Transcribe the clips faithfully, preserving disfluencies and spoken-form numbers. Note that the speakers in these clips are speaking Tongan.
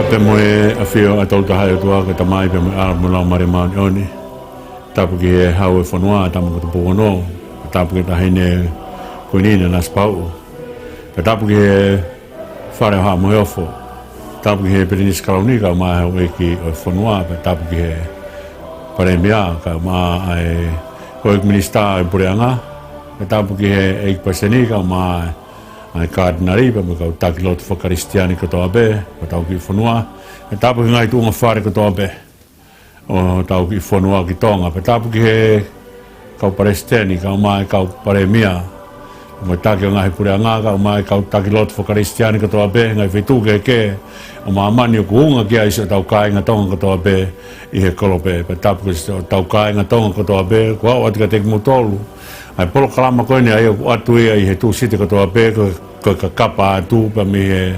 Pea mo e ʻafio ʻa e Tolu Tahaʻi ʻOtua, ko e Tamai, pea mo e ʻAlo, mo e Laumālie Māʻoniʻoni. Tapu ki he Hau ʻo e fonua, Tama ko Tupou Ono. Tapu ki he Taʻahine Kuini Nanasipauʻu. Pea tapu ki he Fale ʻo Haʻa Moheofo. Tapu ki he Pilinisi Kalauni, kae ʻumaʻā e houʻeiki ʻo e fonua. Pea tapu ki he Palēmia, kae ʻumaʻā e houʻeiki minisitā ʻo e puleʻanga. Pea tapu ki he ʻEiki Palesiteni, kae ʻumaʻā ʻa e Katinali, pea mo e kau taki lotu fakakalisitiane kotoa pē ʻo hotau kiʻi fonua. Pea tapu ki he ngaahi tuʻunga fale kotoa pē ʻo hotau kiʻi fonua ki Tonga. Pea tapu ki he kau palesiteni, kae ʻumaʻā e kau palēmia, mo e taki ʻo e ngaahi puleʻanga, kae ʻumaʻā e kau taki lotu fakakalisitiane kotoa pē, ngaahi feituʻu kehekehe ʻo māmani ʻoku ʻunga ki ai siʻotau kāinga Tonga kotoa pē ʻi he kolope. Pea tapu ki siʻotau kāinga Tonga kotoa pē, ʻoku ʻoatu kiate kimoutolu ʻa e polokalama ko eni, ʻa ia ʻoku ʻoatu ia ʻi he Tūsite kotoa pē, ko, ko e kakapa atu pea mei he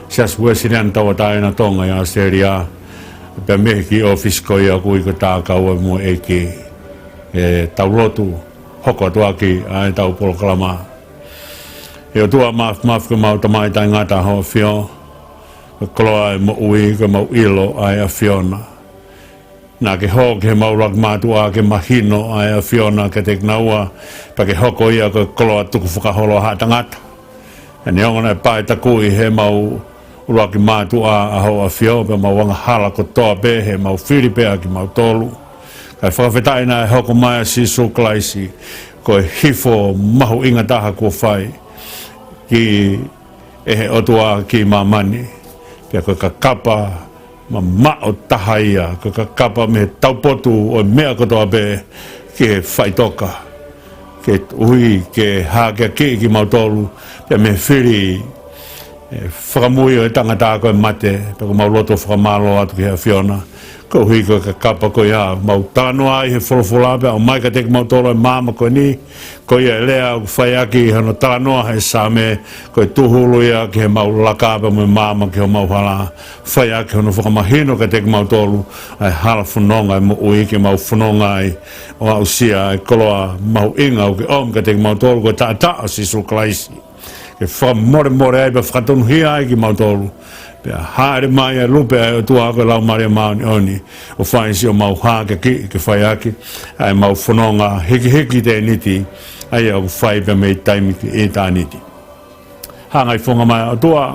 Siasi Uēsiliana Tauʻatāina Tonga ʻi ʻAositelēlia, pea mei he kiʻi ʻōfisi ko ia ʻoku ui ko e Tākaua mo e ʻEiki, ʻetau lotu hoko atu ʻaki ʻa ʻetau polokalama. ʻE ʻOtua Māfimafi, ko ʻemau Tamai Taʻengata, hoʻo ʻAfio, ko e koloa ʻo e moʻui, ko ʻemau ʻilo ʻa e ʻAfiona. Naʻa ke hō ki heʻemau ʻuluaki mātuʻa ke mahino ʻa e ʻAfiona kiate kinaua, pea ke hoko ia ko e koloa tukufakaholo ʻa haʻa tangata. Pea neongo naʻe paetakuʻi heʻemau ʻuluaki mātuʻa ʻa hoʻo ʻAfio, pea mau angahala kotoa pē heʻemau fili pē ʻa kimautolu. Kae fakafetaʻi naʻe hoko mai ʻa Sīsū Kalaisi, ko e hifo mahuʻinga taha kuo fai ki ʻe he ʻOtua ki māmani. Pea ko e kakapa mamaʻo taha ia, ko e kakapa mei he taupotu ʻo e meʻa kotoa pē ki he faʻitoka, koeʻuhi ke hākeakiʻi kimautolu pea mei he fili, ē, fakamui ʻo e tangata ko e mate. Pea ʻoku mau lotu fakamālō atu ki he ʻAfiona koeʻuhi ko e kakapa ko ia ʻoku mau talanoa ai he folofola, pea ʻomai kiate kimautolu ʻa e maama ko eni, ko ia e lea ʻoku fai ʻaki hono talanoa ʻe he Saame, ko e tūhulu ia ki heʻemau laka pea mo e maama ki homau hala. Fai ʻaki hono fakamahino kiate kimautolu ʻa e hala fononga ʻo e moʻui ke mau fononga ai ʻo aʻusia ʻa e koloa mahuʻinga ʻoku ke ʻomi kiate kimautolu, ko e taʻataʻa ʻo Sīsū Kalaisi, ke fakamolemole ai pea fakatonuhia ai kimautolu. Pea hāʻele mai ʻa e lupe ʻa e ʻOtua ko e Laumālie Māʻoniʻoni ʻo fai siʻomau hākeakiʻi ke fai ʻaki ʻa ʻemau fononga hikihiki tēniti, ʻa ia ʻoku fai pea mei taimi ki ʻitāniti. Hangai fofonga mai ʻa e ʻOtua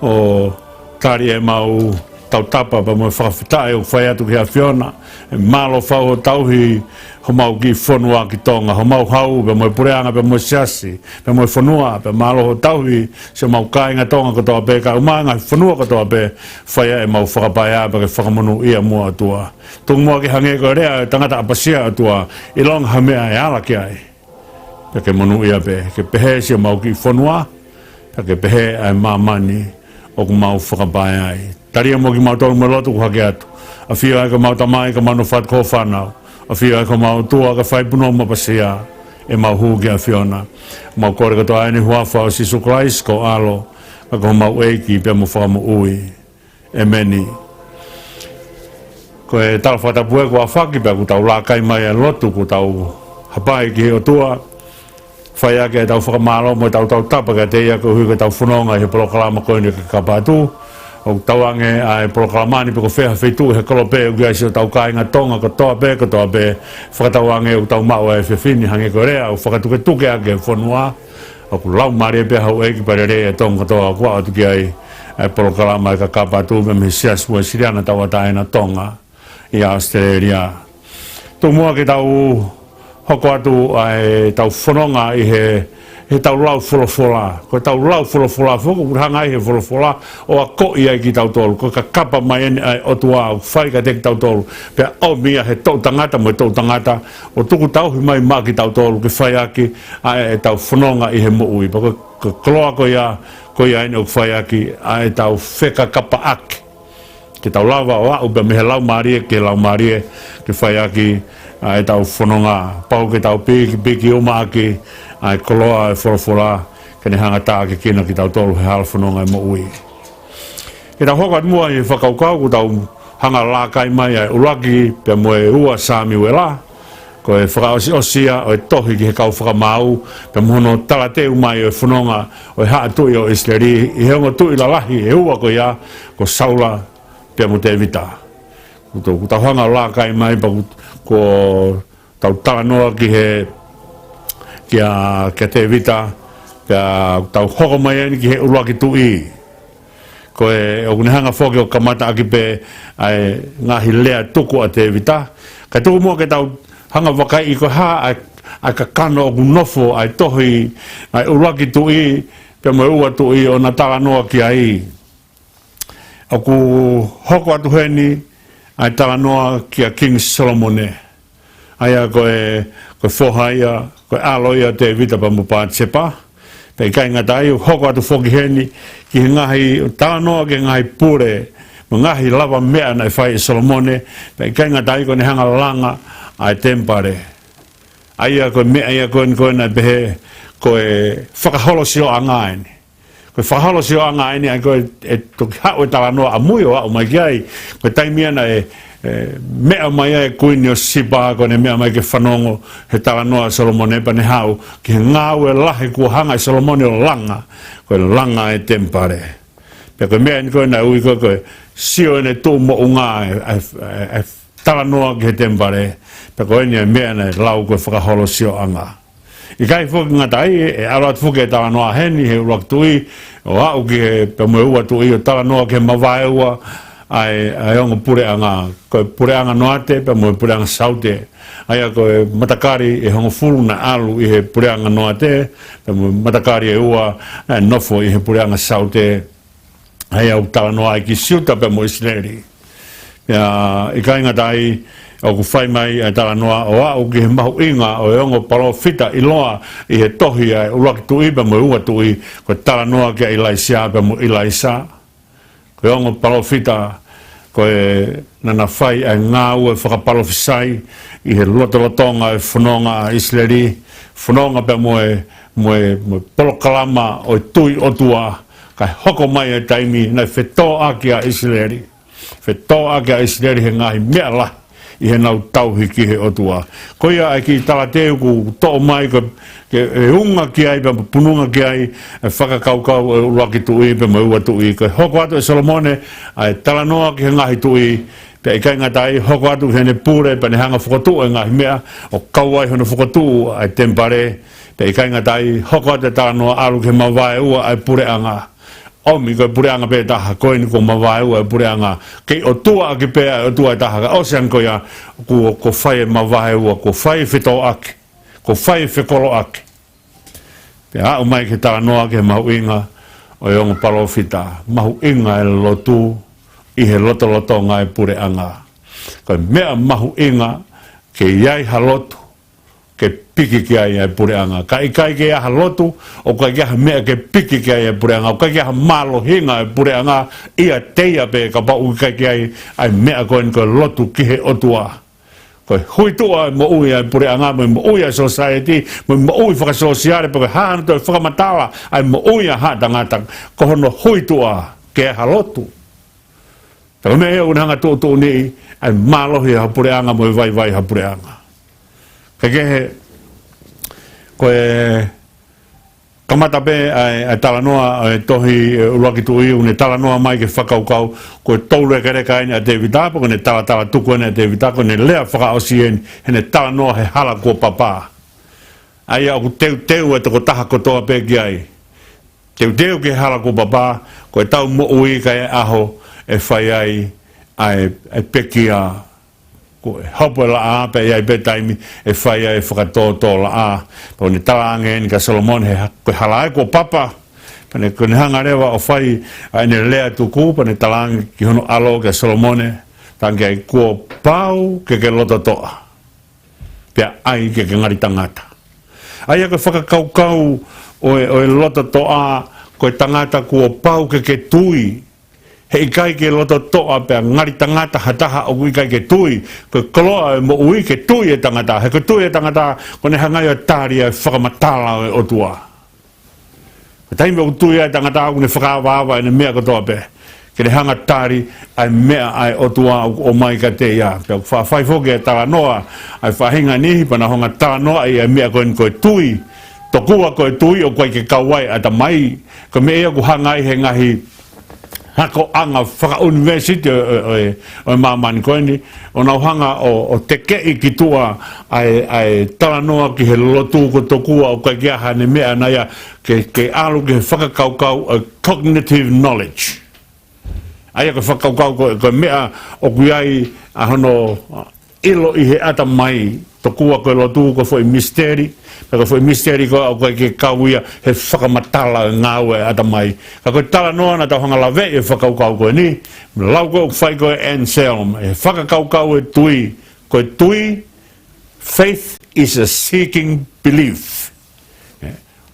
ʻo tali ʻemau tautapa pea mo e fakafetaʻi ʻoku fai atu ki he ʻAfiona. ʻE mālō fau hoʻo tauhi homau kiʻi fonua ki Tonga, homau hau pea mo e puleʻanga pea mo e siasi pea mo e fonua, pea mālō hoʻo tauhi siʻomau kāinga Tonga kotoa pē, kae ʻumaʻā e ngaahi fonua kotoa pē, fai ʻemau fakapaea pea ke fakamonūʻia muʻa ʻOtua. Tuku muʻa ke hangē ko e lea ʻa e tangata ʻapasia ʻOtua, ʻilonga ha meʻa ʻe ala ki ai, pea ke monūʻia pē, ke pehē siʻomau kiʻi fonua, pea ke pehē ʻa e māmani ʻoku mau fakapaea ai. Tali muʻa kimautolu mo e lotu ʻoku hake atu. ʻAfio ai ko ʻemau Tamai, ka mau nofo atu ko hoʻo fānau. ʻAfio ai ko ʻemau ʻOtua, ka fai punou mapasia ʻemau hū ki he ʻAfiona. Mau kole kotoa ʻeni ʻi he huafa ʻo Sīsū Kalaisi ko ho ʻAlo, ka ko homau ʻEiki pea mo Fakamoʻui. ʻEmeni. Ko e tala fakatapu ē kuo ʻafaki pea kuo tau laka mai ʻo lotu, kuo tau hapai ki he ʻOtua, fai ʻaki ʻetau fakamālō mo ʻetau tautapa kiate ia koeʻuhi ko ʻetau fononga ʻi he polokalama ko eni ko e Kakapa Atu. ʻOku tauange ʻa e polokalama ni pe ko fē ha feituʻu he kolope ʻoku ʻi ai siʻotau kāinga Tonga kotoa pē, kotoa pē, fakatauange ʻoku tau maʻu ʻa e efiafi ni, hangē ko e lea ʻoku fakatuketuke ʻaki e fonua. ʻOku laumālie pē houʻeiki pea lelei e Tonga kotoa ʻoku aʻu atu ki ai ʻa e polokalama ʻa e Kakapa Atu mei he Siasi Uēsiliana Tauʻatāina Tonga ʻi ʻAositelēlia. Tuku muʻa ke tau hoko atu ʻa ʻetau fononga ʻi he, heʻetau lau folofola. Ko ʻetau lau folofola foki, ʻoku hanga ai he folofola ʻo akoʻi ai kitautolu. Ko e kakapa mai ʻeni ʻa e ʻOtua ʻoku fai kiate kitautolu, pea ʻomi ia he toʻu tangata mo e toʻu tangata, ʻo tuku tauhi mai maʻa kitautolu ke fai ʻaki ʻa ʻetau fononga ʻi he moʻui. Pea ko e, ko e koloa ko ia, ko ia ʻeni ʻoku fai ʻaki ʻa ʻetau fekakapaʻaki. Ke tau lava ʻo aʻu pē mei he laumālie ki he laumālie ke fai ʻaki ʻa ʻetau fononga. Pau ke tau pikipiki uma ʻaki ʻa e koloa ʻo e folofola, ke ne hanga ʻo tākiekina kitautolu he hala fononga ʻo e moʻui. Ke tau hoko atu muʻa ʻi he fakakaukau, kuo tau hanga ʻo laka mai ʻa e ʻuluaki pea mo e ua Samiuela. Ko e fakaʻosiʻosi ia ʻo e tohi ki he kau fakamaau, pea mo hono talateu mai ʻo e fononga ʻo e haʻa tuʻi ʻo ʻIsileli, ʻi he ongo tuʻi lalahi ʻe ua ko ia, ko Saula pea mo Tēvita. Kuo tau, kuo tau hanga ʻo laka mai pea kuo, kuo tau talanoa ki he, kia, kia Tēvita, pea tau hoko mai eni ki he ʻuluaki tuʻi. Ko e, ʻoku ne hanga foki ʻo kamata ʻaki pē ʻa e ngaahi lea tuku ʻa Tēvita. Kae tuku muʻa ke tau hanga ʻo vakaiʻi ko e hā ʻa e, ʻa e kakano ʻoku nofo ai ʻa e tohi, ʻa e ʻuluaki tuʻi, pea mo e ua tuʻi ʻo na talanoa ki ai. ʻOku hoko atu heni ʻa e talanoa kia Kingi Solomone. ʻA ia ko e, ko e foha ia, ko e ʻalo ia ʻo Tēvita pea mo Patisepa. Pea ʻikai ngata ai, ʻoku hoko atu foki heni ki he ngaahi talanoa ki he ngaahi pule, mo e ngaahi lavameʻa naʻe fai ʻe Solomone, pea ʻikai ngata ai ko ʻene hanga ʻo langa ʻa e temipale. ʻA ia ko e meʻa ia ko eni ko ē naʻe pehē ko e fakaholosioʻanga eni. Ko e fakaholosioʻanga eni ʻa ia ko ē ʻe toki haʻu e talanoa ʻamui ʻo aʻu mai ki ai. Ko e taimi ia naʻe, ʻe, meʻa mai ai e kuini ʻo Sipa, ko ʻene meʻa mai ke fanongo he talanoa ʻa Solomone pea ne haʻu ki he ngāue lahi kuo hanga ʻe Solomone ʻo langa, ko e langa e temipale. Pea ko e meʻa eni ko ē naʻe ui ko ē ko e sio ʻene tuʻu moʻunga e, e, e, e talanoa ki he temipale, pea ko eni e meʻa naʻe lau ko e fakaholosioʻanga. ʻIkai foki ngata ai, ʻe ʻalu atu foki e talanoa heni he ʻuluaki tuʻi, ʻo aʻu ki he, pea mo e ua tuʻi ʻo talanoa ki he mavaeua ʻa e, ʻa e ongo puleʻanga, ko e puleʻanga Noate, pea mo e puleʻanga Saute. ʻA ia ko e matakali ʻe hongofulu naʻe ʻalu ʻi he puleʻanga Noate, pea mo e matakali ʻe ua naʻe nofo ʻi he puleʻanga Saute. ʻA ia ʻoku talanoa ai ki Siuta pea mo ʻIsileli. Pea ʻikai ngata ai, ʻoku fai mai ʻa e talanoa ʻo aʻu ki he mahuʻinga ʻo e ongo palōfita ʻiloa ʻi he tohi ʻa e ʻuluaki tuʻi pea mo e ua tuʻi, ko e talanoa kia ʻIlaisiā pea mo ʻIlaisa. Ko e ongo palōfita, ko ē naʻa na fai ʻa e ngāue fakapalōfisai ʻi he lotolotonga e fononga ʻa ʻIsileli, fononga pea mo e, mo e, mo e polokalama ʻo e tui ʻOtua, kae hoko mai e taimi naʻe fetōʻaki ʻa ʻIsileli. Fetōʻaki ʻa ʻIsileli he ngaahi meʻa lahi ʻi heʻenau tauhi ki he ʻOtua. Ko ia ʻa e kiʻi talateu kuo toʻo mai ko ē ke, ʻe unga ki ai, pea pununga ki ai, e fakakaukau ʻo e ʻuluaki tuʻi, pea mo e ua tuʻi. Ko e hoko atu ʻe Solomone ʻa e talanoa ki he ngaahi tuʻi, pea ʻikai ngata ai, hoko atu ki heʻene pule, pea ne hanga ʻo fokotuʻu e ngaahi meʻa, ʻo kau ai hono fokotuʻu ʻa e temipale, pea ʻikai ngata ai, hoko atu e talanoa ʻalu ki he mavaeua ʻa e puleʻanga. ʻOmi ko e puleʻanga pē ʻe taha, ko eni kuo mavaeua e puleʻanga. Kei ʻOtua ʻaki pē ʻa e ʻOtua ʻe taha, kae ʻosi ange ko ia, kuo, kuo fai e mavaeua, kuo fai e fetōʻaki, kuo fai e fekoloʻaki. Pea aʻu mai ki he talanoa ki he mahuʻinga ʻo e ongo palōfita, mahuʻinga e lotu ʻi he lotolotonga e puleʻanga. Ko e meʻa mahuʻinga ke ʻi ai ha lotu ke piki ki ai ʻa e puleʻanga. Ka ʻikai ke ʻi ai ha lotu, ʻoku ʻikai ke ʻi ai ha meʻa ke piki ki ai ʻa e puleʻanga, ʻoku ʻikai ke ʻi ai ha mālohinga ʻo e puleʻanga ʻiate ia pē, kapau ʻoku ʻikai ke ʻi ai ʻa e meʻa ko eni ko e lotu ki he ʻOtua. Ko e huituʻa e moʻui ʻa e puleʻanga, mo e moʻui ʻa e sōsaieti, mo e moʻui fakasōsiale, pe ko e hā hano toe fakamatala ʻa e moʻui ʻa haʻa tangata, ko hono huituʻa ke ʻi ai ha lotu. Pea ko e meʻa ia ʻoku ne hanga ʻo tuʻutuʻuni ʻa e mālohi ʻo ha puleʻanga mo e vaivai ʻo ha puleʻanga. Kae kehe, ko e kamata pē ʻa e, ʻa e talanoa ʻo e tohi ʻuluaki tuʻi, ʻoku ne talanoa mai ki he fakakaukau, ko e toulekeleka eni ʻa Tēvita, pea ko ʻene talatala tuku eni ʻa Tēvita, ko ʻene lea fakaʻosi eni, heʻene talanoa he hala kuo papa. ʻA ia ʻoku teuteu e tokotaha kotoa pē ki ai. Teuteu ki he hala kuo papa, ko ʻetau moʻui ka ʻi ai e ʻaho ʻe fai ai ʻa e, ʻa e pekia, ko e hopo e laʻā, pea ʻi ai pē taimi ʻe fai ai e fakatōtōlaʻā. Pea ʻoku ne talaange eni kia Solomone he ha-, ko e hala ē kuo papa. Pea ne, ko ʻene hanga leva ʻo fai ʻa ʻene lea tuku, pea ne talaange ki hono ʻalo kia Solomone, talaange ai kuo pau ke ke lototoʻa, pea ʻai ke ke ngali tangata. ʻA ia ko e fakakaukau ʻo e, ʻo e lototoʻa, ko e tangata kuo pau ke ke tui. He ʻikai ke lototoʻa pea ngali tangata ha taha ʻoku ʻikai ke tui. Ko e koloa e moʻui ke tui e tangata. He ko e tui e tangata, ko ʻene hanga ia ʻo tali ʻa e fakamatala ʻo e ʻOtua. Ko e taimi ʻoku tui ai e tangata ʻoku ne fakaavaava ʻene meʻa kotoa pē. Ke ne hanga tali ʻa e meʻa ʻa e ʻOtua ʻoku ʻomai kiate ia. Pea ʻoku faʻa fai foki e talanoa ʻa e faʻahinga niʻihi pea nau hanga talanoaʻi ʻa e meʻa ko eni ko e tui. Tokua ko e tui ʻoku ʻikai ke kau ai ʻatamai. Ko e meʻa ia ʻoku hanga ai he ngaahi akoʻanga fakaʻunivēsiti ʻo, ʻo, ʻo, ʻo e māmani ko eni, ʻo nau hanga ʻo, ʻo tekeʻi ki tuʻa ʻa e, ʻa e talanoa ki he lotu ko e tokua ʻoku ʻikai ke ʻi ai haʻane meʻa ʻana ia ke, ke ʻalu ki he fakakaukau ʻo e cognitive knowledge. ʻA ia ko e fakakaukau ko, ko e meʻa ʻoku ʻi ai ʻa hono ʻilo ʻi he ʻatamai, tokua ko e lotu ko e foʻi misiteli, pea ko e foʻi misiteli ko ē ʻoku ʻikai ke kau ia he fakamatala ʻo e ngāue ʻa e ʻatamai. Ka ko e talanoa naʻa tau hanga laveʻi e fakakaukau ko eni, lau ko ē ʻoku fai ko ē ʻe Anselm, he fakakaukau ʻo e tui, ko e tui, faith is a seeking belief.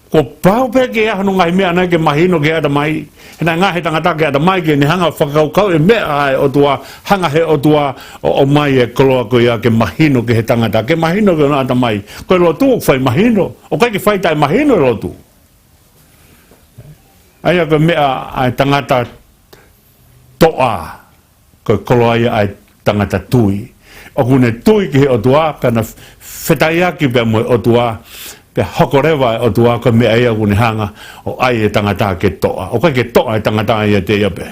Kuo pau pē ke ʻi ai hano ngaahi meʻa ʻana ia ke mahino ki he ʻatamai. He naʻe ngaohi e tangata ki he ʻatamai ke ne hanga fakakaukau e meʻa ʻa e ʻOtua, hanga he ʻOtua ʻo, ʻomai e koloa ko ia ke mahino ki he tangata, ke mahino ki hono ʻatamai. Ko e lotu ʻoku fai mahino, ʻoku ʻikai ke fai taʻemahino e lotu. ʻA ia ko e meʻa ʻa e tangata toʻa, ko e koloa ia ʻa e tangata tui. ʻOku ne tui ki he ʻOtua, pea na fetaiaki pea mo e ʻOtua, pea hoko leva e ʻOtua, ko e meʻa ia ʻoku ne hanga ʻo ʻai e tangata ke toʻa. ʻOku ʻikai ke toʻa e tangata ʻiate ia pē.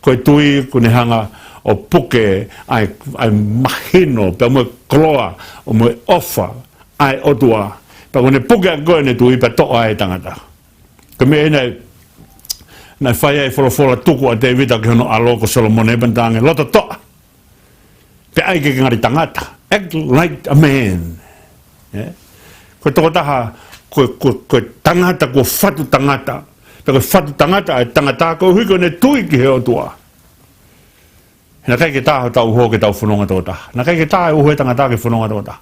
Ko e tui ʻoku ne hanga ʻo puke ʻa e, ʻa e mahino, pea mo e koloa, ʻo mo e ʻofa ʻa e ʻOtua. Pea ʻoku ne puke ʻaki ko ē ʻene tui pea toʻa e tangata. Ko e meʻa ia naʻe, naʻe fai ai e folofola tuku ʻa Tēvita ki hono ʻalo ko Solomone pea ne talaange, loto toʻa. Pea ʻai ke ke ngali tangata. Act like a man. ʻE? Ko e tokotaha, ko, ko, ko e tangata, kuo fatu tangata. Pea ko e fatu tangata ʻa e tangata koeʻuhi ko ʻene tui ki he ʻOtua. Naʻe ʻikai ke tā hotau uho ke tau fononga tokotaha. Naʻe ʻikai ke tā e uho e tangata ke fononga tokotaha.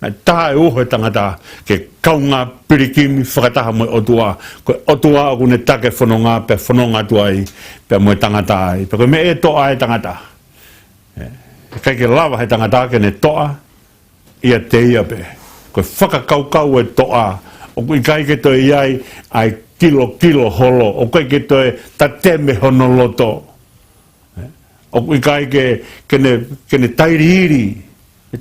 Naʻe tā e uho e tangata ke kaungā pilikimi fakataha mo e ʻOtua. Ko e ʻOtua ʻoku ne take fononga pea fononga atu ai, pea mo e tangata ai. Pea ko e meʻa ia ʻe toʻa e tangata. ʻE, ʻikai ke lava he tangata ke ne toʻa ʻiate ia pē. Ko e fakakaukau e toʻa, ʻoku ʻikai ke toe ʻi ai ʻa e kilokilo holo, ʻoku ʻikai ke toe tateme hono loto. ʻOku ʻikai ke, ke ne, ke ne tailiili.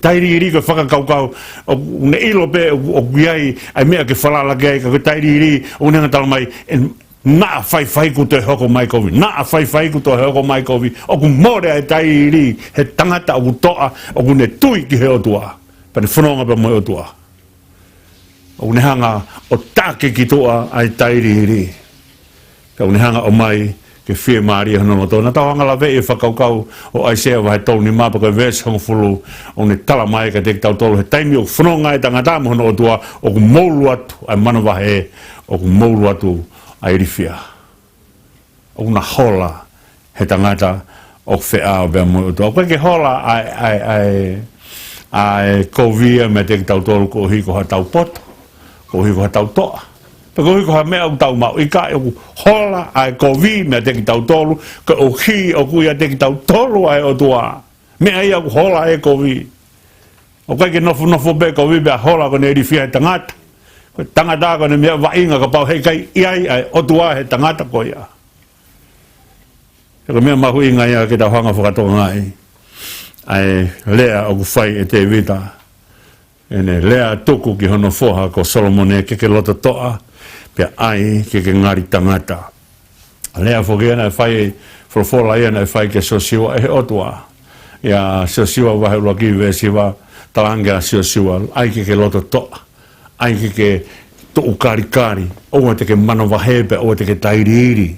Tailiili ko e fakakaukau, ʻoku ne ʻilo pē, ʻoku, ʻoku ʻi ai ʻa e meʻa ke falala ki ai, ka ko e tailiili, ʻoku ne hanga talamai, ʻe, naʻa faifai kuo toe hoko mai kovi, naʻa faifai kuo toe hoko mai kovi, ʻoku mole ʻa e tailiili, he tangata ʻoku toʻa, ʻoku ne tui ki he ʻOtua, pea ne fononga pea mo e ʻOtua. ʻOku ne hanga ʻo take ki tuʻa ʻa e tailiili. Pea ʻoku ne hanga ʻo ʻomai ke fiemālie hono loto. Naʻa tau hanga laveʻi e fakakaukau ʻo ʻAisea vahe tolu nima pea ko e veesi hongofulu, ʻoku ne talamai kiate kitautolu he taimi ʻoku fononga ai e tangata mo hono ʻOtua, ʻoku moulu atu ʻa e manavahē, ʻoku moulu atu ʻa e ilifia. ʻOku na hola he tangata ʻoku feʻao pea mo e ʻOtua. ʻOku ʻikai ke hola ʻa e, ʻa e, ʻa e, ʻa e kovi ia meiate kitautolu koeʻuhi ko haʻatau poto, koeʻuhi ko haʻatau toʻa, pe koeʻuhi ko ha meʻa ʻoku tau maʻu. ʻIkai, ʻoku hola ʻa e kovi meiate kitautolu koeʻuhi ʻoku ʻiate kitautolu ʻa e ʻOtua. Meʻa ia ʻoku hola e kovi. ʻOku ʻikai ke nofonofo pē kovi pea hola ko ʻene ilifia he tangata. Ko e tangata ko ʻene meʻa vaʻinga kapau heʻikai ʻi ai ʻa e ʻOtua he tangata ko ia. Pea ko e meʻa mahuʻinga ia ke tau hanga fakatokangaʻi ʻa e lea ʻoku fai ʻe Tēvita. ʻEne lea tuku ki hono foha ko Solomone, ke ke loto toʻa, pea ʻai ke ke ngali tangata. Lea foki ia naʻe fai, folofola ia naʻe fai kia Siosiua ʻe he ʻOtua. ʻIa Siosiua vahe ʻuluaki veesi hiva, talaange ʻa Siosiua, ʻai ke ke loto toʻa, ʻai ke ke tuʻu kalikali, ʻoua te ke manavahē pea ʻoua te ke tailiili.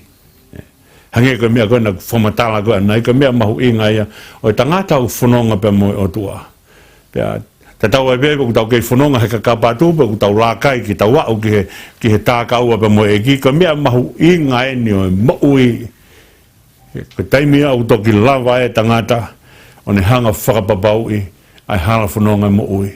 Hangē ko e meʻa ko ē naʻa ku fakamatala ko ē ʻanenai, ko e meʻa mahuʻinga ia ʻo e tangata ʻoku fononga pea mo e ʻOtua. Pea tatau ai pē pe ʻoku tau kei fononga he kakapa atu, pe ʻoku tau laka ai ke tau aʻu ki he, ki he takaua pea mo e ʻEiki, ko e meʻa mahuʻinga eni ʻo e moʻui. Ko e taimi ia ʻoku toki lava ai e tangata ʻo ne hanga fakapapauʻi ʻa e hala fononga e moʻui.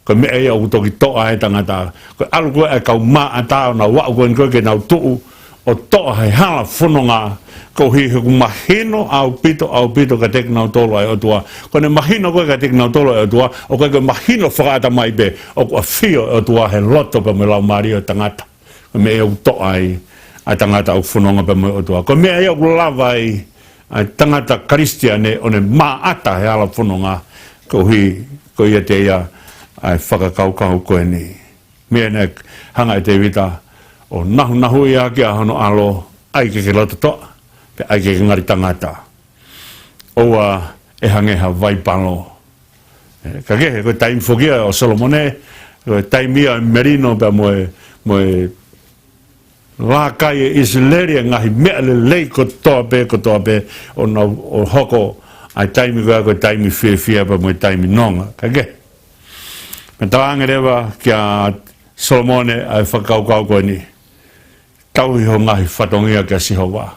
Ko e meʻa ia ʻoku toki toʻa e tangata. Ko e ʻalu ko ē ʻa e kau maʻata ʻo nau aʻu ko eni ko ē ke nau tuʻu ʻo toʻa he hala fononga, koeʻuhi he ʻoku mahino ʻaupito, ʻaupito kiate kinautolu ʻa e ʻOtua. Ko ʻene mahino ko ē kiate kinautolu ʻa e ʻOtua, ʻoku ʻikai ko e mahino fakaʻatamai pē, ʻoku ʻafio e ʻOtua he loto pea mo e laumālie ʻo e tangata. Ko e meʻa ia ʻoku toʻa ai ʻa e tangata ʻoku fononga pea mo e ʻOtua. Ko e meʻa ia ʻoku lava ai ʻa e tangata Kalisitiane ʻo ne māʻata he hala fononga, koeʻuhi ko ia te ia ʻa e fakakaukau ko eni. Meʻa naʻe hanga ʻe Tēvita ʻo nahunahuʻi ʻaki ʻa hono ʻalo, ʻai ke ke loto toʻa, pea ʻai ke ke ngali tangata. ʻOua ʻe hangē ha vaipalo. ʻE, ka kehe, ko e taimi foki ia ʻo Solomone, ko e taimi ia ʻo e melino pea mo e, mo e lākai ʻe ʻIsileli ʻa e ngaahi meʻa lelei kotoa pē, kotoa pē, ʻo nau, ʻo hoko ʻa e taimi ko ia ko e taimi fiefia pea mo e taimi nonga. Ka kehe, meʻa talaange leva kia Solomone ʻa e fakakaukau ko eni. Tauhi ho ngaahi fatongia kia Sihova.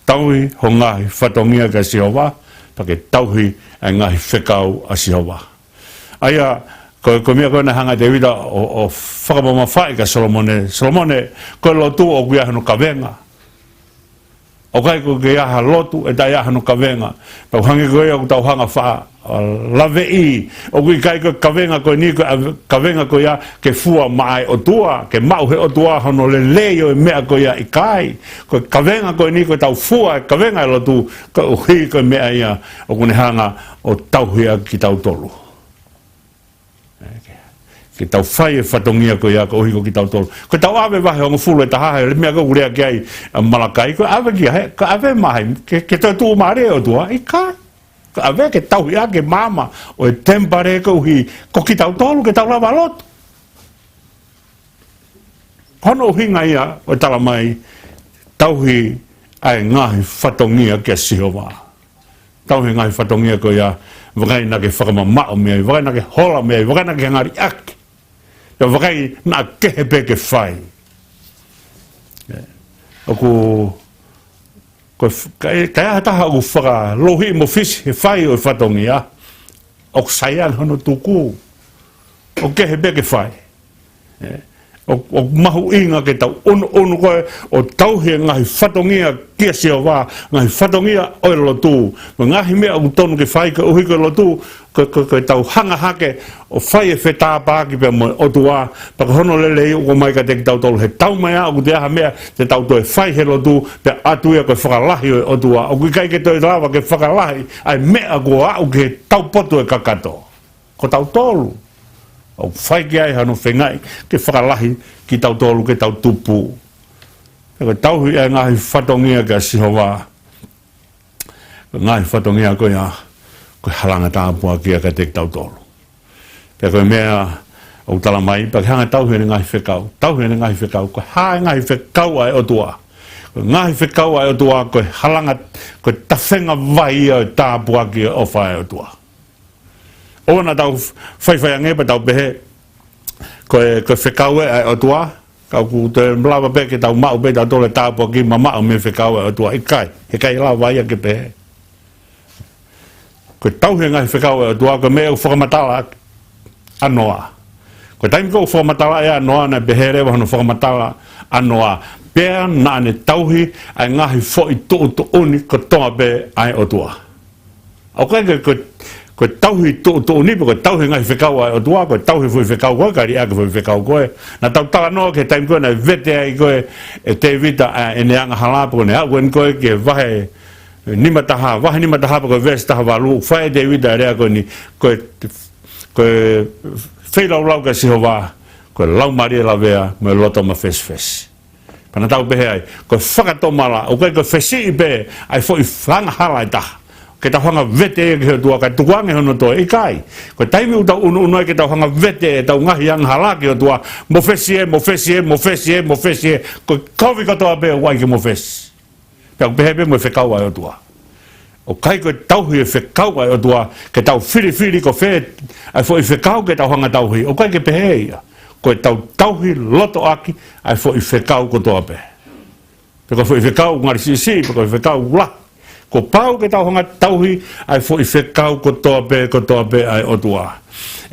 Tauhi ho ngaahi fatongia kia Sihova, pea ke tauhi ʻa e ngaahi fekau ʻa Sihova. ʻA ia, ko, ko e meʻa ko ē naʻe hanga ʻe Tēvita ʻo, ʻo fakamamafaʻi kia Solomone. Solomone, ko e lotu ʻoku ʻi ai hono kavenga. ʻOku ʻikai ko ke ʻi ai ha lotu ʻe taʻe ʻi ai hono kavenga. Pea ʻoku hangē ko ia ʻoku tau hanga faʻa, ʻa, laveʻi. ʻOku ʻikai ko e kavenga ko eni, ko e ʻave-, kavenga ko ia ke fua maʻa e ʻOtua, ke maʻu he ʻOtua hono lelei ʻo e meʻa ko ia, ʻikai. Ko e kavenga ko eni ko ʻetau fua e kavenga ʻo e lotu, koeʻuhi ko e meʻa ia ʻoku ne hanga ʻo tauhi ʻaki kitautolu. ʻE, ke, ke tau fai e fatongia ko ia koeʻuhi ko kitautolu. Ko ʻetau ʻave vahe hongofulu ʻe taha he meʻa ko ē ʻoku lea ki ai ʻa Malakai, ko e ʻave ki ai, ko e ʻave mai ke, ke toe tuʻumālie e ʻOtua, ʻikai. Ko e ʻave ke tauhi ʻaki e maama ʻo e temipale koeʻuhi ko kitautolu ke tau lava lotu. Hono ʻuhinga ia ʻo e tala mai, tauhi ʻa e ngaahi fatongia kia Sihova. Tauhi e ngaahi fatongia ko ia, vakai naʻa ke fakamamaʻo mei ai, vakai naʻa ke hola mei ai, vakai naʻa ke ngali ʻaki. Pea vakai naʻa kehe pē ke fai. ʻOku, ko e f-, ka e, ka e ʻi ai ha taha ʻoku fakalouhiʻi mo fisi he fai ʻo e fatongia, ʻoku sai ange hono tuku. ʻOku kehe pē ke fai. ʻE, ʻo, ʻoku mahuʻinga ke tau ʻunuʻunu ko ē ʻo tauhi e ngaahi fatongia kia Sihova, ngaahi fatongia ʻo e lotu. Mo e ngaahi meʻa ʻoku tonu ke fai koeʻuhi ko e lotu, ko, ko, ko ʻetau hanga hake ʻo fai e fetāpaaki pea mo e ʻOtua, pea ko hono lelei ʻoku ʻomai kiate kitautolu he taumaiā ʻoku ʻi ai ha meʻa te tau toe fai he lotu, pea ʻatu ia ko e fakalahi ʻo e ʻOtua. ʻOku ʻikai ke toe lava ke fakalahi ʻa e meʻa kuo aʻu ki he taupotu ʻo e kakato. Ko tautolu ʻoku fai ki ai hano feingaʻi ke fakalahi kitautolu ke tau tupu. Pea ko e tauhi ʻa e ngaahi fatongia kia Sihova, ko e ngaahi fatongia ko ia, ko e halanga tāpuaki ia kiate kitautolu. Pea ko e meʻa ʻoku tala mai, pea ke hanga ʻo tauhi ʻene ngaahi fekau. Tauhi ʻene ngaahi fekau, ko e hā e ngaahi fekau ʻa e ʻOtua? Ko e ngaahi fekau ʻa e ʻOtua, ko e halanga, ko e tafenga vai ia ʻo e tāpuaki ʻo e ʻofa ʻa e ʻOtua. ʻOua naʻa tau faifai ange pea tau pehē, ko e, ko e fekau ē ʻa e ʻOtua, ka ʻoku toe lava pē ke tau maʻu pē tautolu e tāpuaki mamaʻo mei he fekau ʻa e ʻOtua, ʻikai, heʻikai lava ia ke pehē. Ko e tauhi e ngaahi fekau ʻa e ʻOtua, ko e meʻa ʻoku fakamatala ʻa Noa. Ko e taimi ko ē ʻoku fakamatala ai ʻa Noa, naʻe pehē leva hono fakamatala ʻa Noa, pea naʻa ne tauhi ʻa e ngaahi foʻi tuʻutuʻuni kotoa pē ʻa e ʻOtua. ʻOku ʻikai ko e, ko e, ko e tauhi tuʻutuʻuni pe ko e tauhi e ngaahi fekau ʻa e ʻOtua, ko e tauhi e foʻi fekau ko ē, kae liʻaki e foʻi fekau ko ē. Naʻa tau talanoa ki he taimi ko ē naʻe vete ai ko ē ʻe Tēvita ʻa ʻene angahala, pea ko ʻene aʻu ko eni ko ē ki he vahe nima taha, vahe nima taha pea ko e veesi taha valu, fai ʻe Tēvita e lea ko eni, ko e, ko e feilaulau kia Sihova, ko e laumālie lavea mo e loto mafesifesi. Pea naʻa tau pehē ai, ko e fakatomala, ʻoku ʻikai ko e fesiʻi pē ʻa e foʻi angahala ʻe taha ke tau hanga ʻo vete ia ki he ʻOtua kae tukuange hono toe, ʻikai. Ko e taimi ʻoku tau ʻunuʻunu ai ke tau hanga ʻo vete ʻetau ngaahi angahala ki he ʻOtua, mafesi ē, mafesi ē, mafesi ē, mafesi ē, ko e kovi kotoa pē ʻoku ʻai ke mafesi. Pea ʻoku pehē pē mo e fekau ʻa e ʻOtua. ʻOku ʻikai ko e tauhi e fekau ʻa e ʻOtua ke tau filifili ko fē ʻa e foʻi fekau ke tau hanga ʻo tauhi. ʻOku ʻikai ke pehē ia. Ko ʻetau tauhi lotoʻaki ʻa e foʻi fekau kotoa pē. Pe ko e foʻi fekau ngali siʻisiʻi, pe ko e fekau lahi. Kuo pau ke tau hanga ʻo tauhi ʻa e foʻi fekau kotoa pē, kotoa pē ʻa e ʻOtua.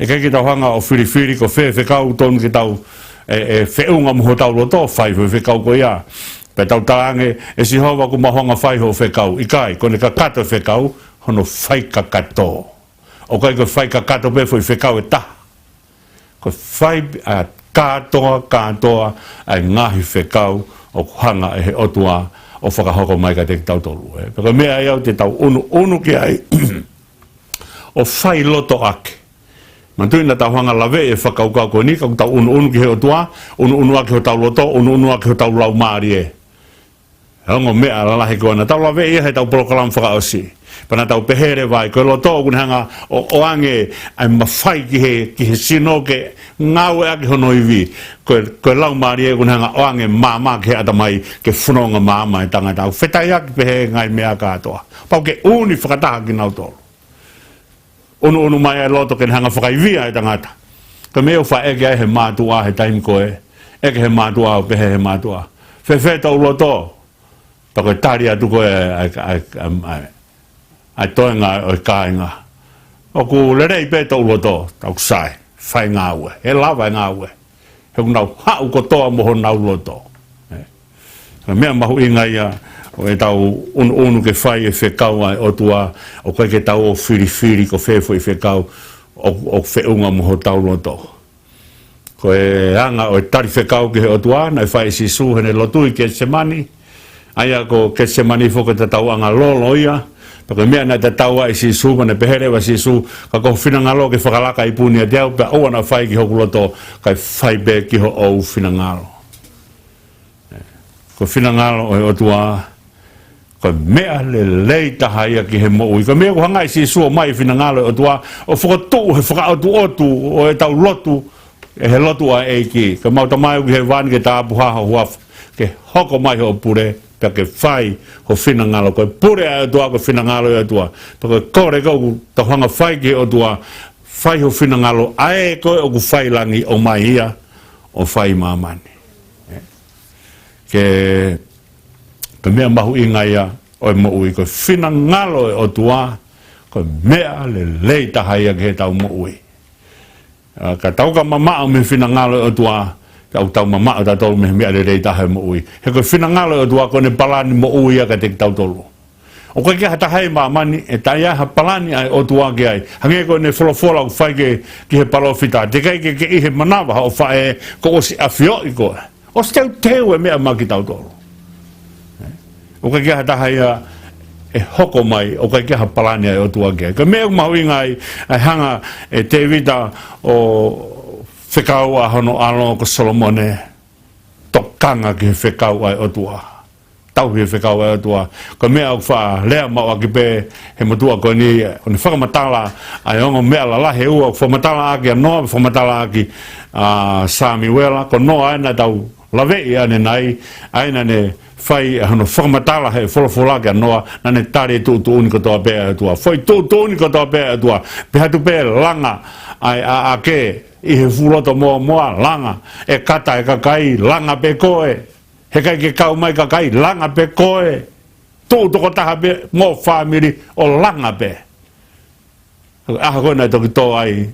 ʻE ʻikai ke tau hanga ʻo filifili ko fē fekau tonu ke tau, ʻe, ʻe feʻunga mo hotau loto, fai foʻi fekau ko ia. Pea tau talaange, ʻe Sihova, kuo mau hanga ʻo fai hoʻo fekau. ʻIkai, ko ʻene kakato e fekau, hono fai kakato. ʻOku ʻikai ko e fai kakato pē foʻi fekau ʻe taha. Ko e fai ʻa kātoa, kātoa ʻa e ngaahi fekau ʻoku hanga ʻe he ʻOtua ʻo fakahoko mai kiate kitautolu, ē. Pea ko e meʻa ia ʻoku tau ʻunuʻunu ki ai ʻo fai loto ʻaki. Manatuʻi naʻa tau hanga ʻo laveʻi e fakakaukau ko eni, ka ʻoku tau ʻunuʻunu ki he ʻOtua, ʻunuʻunu ʻaki hotau loto, ʻunuʻunu ʻaki hotau laumālie. He ongo meʻa lalahi ko ē naʻa tau laveʻi ia heʻetau polokalama fakaʻosi. Pea naʻa tau pehē leva ai, ko e loto ʻoku ne hanga ʻo, ʻoange ʻa e mafai ki he, ki he sino ke ngāueʻaki hono ivi. Ko e, ko e laumālie ʻoku ne hanga ʻoange maama ki he ʻatamai ke fononga maama e tangata. ʻOku fetaiaki pehē e ngaahi meʻa kātoa. Pau ke ʻunuʻunu fakataha kinautolu. ʻUnuʻunu mai e loto ke ne hanga ʻo fakaivia e tangata. Ko e meʻa ʻoku faʻa ʻeke ai he mātuʻa he taimi ko ē. ʻEke he mātuʻa ʻo pehē he mātuʻa, "Fēfē tōʻu loto?" Pea ko e tali atu ko ē ʻa e, ʻa e, ʻa e, ʻa e, ʻa e toenga ʻo e kāinga, "ʻOku lelei pē tōʻu loto, tau sai, fai ngāue, ʻe lava e ngāue." He ʻoku nau haʻu kotoa mo honau loto. Ē. Ko e meʻa mahuʻinga ia ʻo ʻetau ʻunuʻunu ke fai e fekau ʻa e ʻOtua, ʻoku ʻikai ke tau ō ʻo filifili ko fē foʻi fekau ʻoku, ʻoku feʻunga mo hotau loto. Ko e anga ʻo e tali fekau ki he ʻOtua naʻe fai ʻe Sīsū heʻene lotu ʻi Ketisemani. ʻA ia ko Ketisemani foki ko e tatauʻanga lolo ia. Pea ko e meʻa naʻe tatau ai ʻa Sīsū, pea naʻe pehē leva ʻe Sīsū, "Ka ko ho finangalo ke fakalaka ʻi puni ʻiate au, pea ʻoua naʻa fai ki hoku loto, kae fai pē ki hoʻo finangalo." Ko e finangalo ʻo e ʻOtua, ko e meʻa lelei taha ia ki he moʻui. Ko e meʻa ʻoku hanga ʻe Sīsū ʻo ʻomai e finangalo ʻo e ʻOtua, ʻo fokotuʻu he fakaʻotuʻotu ʻo ʻetau lotu, ʻe he lotu ʻa e ʻEiki. Ko ʻemau Tamai ʻoku ʻi hēvani, ke tāpuhā ho huafa, ke hoko mai hoʻo pule, pea ke fai ho finangalo. Ko e pule ʻa e ʻOtua, ko e finangalo ʻo e ʻOtua. Pea ko e kole ko ē ʻoku tau hanga ʻo fai ki he ʻOtua, fai ho finangalo, ʻa ē ko ē ʻoku fai ʻi langi, ʻomai ia ʻo fai ʻi māmani. Ē. Ke, ko e meʻa mahuʻinga ia ʻo e moʻui, ko e finangalo ʻo e ʻOtua, ko e meʻa lelei taha ia ki heʻetau moʻui. ʻA, ka tau ka mamaʻo mei he finangalo ʻo e ʻOtua, ka ʻoku tau mamaʻo tautolu mei he meʻa lelei taha ʻo e moʻui. He ko e finangalo ʻo e ʻOtua ko ʻene palani moʻui ia kiate kitautolu. ʻOku ʻikai ke ʻi ai ha taha ʻi māmani ʻe taʻe ʻi ai ha palani ʻa e ʻOtua ki ai. Hangē ko ʻene folofola ʻoku fai ki he, ki he palōfita, "Teʻeki ai ke ke ʻi he manava hoʻo faʻē kuo ʻosi ʻafioʻi koe." ʻOsi teuteu e meʻa maʻa kitautolu. ʻOku ʻikai ke ʻi ai ha taha ia ʻe hoko mai ʻoku ʻikai ke ʻi ai ha palani ʻa e ʻOtua ki ai. Ko e meʻa ʻoku mahuʻinga ai, ʻa e hanga ʻe Tēvita ʻo fekau ʻa hono ʻalo ko Solomone, tokanga ki he fekau ʻa e ʻOtua. Tauhi e fekau ʻa e ʻOtua. Ko e meʻa ʻoku faʻa lea maʻu ʻaki pē he motuʻa ko eni, ʻo ne fakamatala ʻa e ongo meʻa lalahi ʻe ua, fakamatala ʻaki ʻa Noa, fakamatala ʻaki ʻa Samiuela. Ko Noa ʻa ē naʻa tau laveʻi ʻanenai, ʻa ē naʻa ne fai ʻa hono fakamatala he folofola kia Noa, naʻa ne tali e tuʻutuʻuni kotoa pē ʻa e ʻOtua. Foʻi tuʻutuʻuni kotoa pē ʻa e ʻOtua. Pehē atu pē langa ʻa e ʻaʻake ʻi he fuʻu loto mōmoa, langa. ʻE kata e kakai, langa pē koe. He ʻikai ke kau mai kakai, langa pē koe. Tuʻu tokotaha pē mo e fāmili ʻo langa pē. ʻAho ko ē naʻe toki tō ai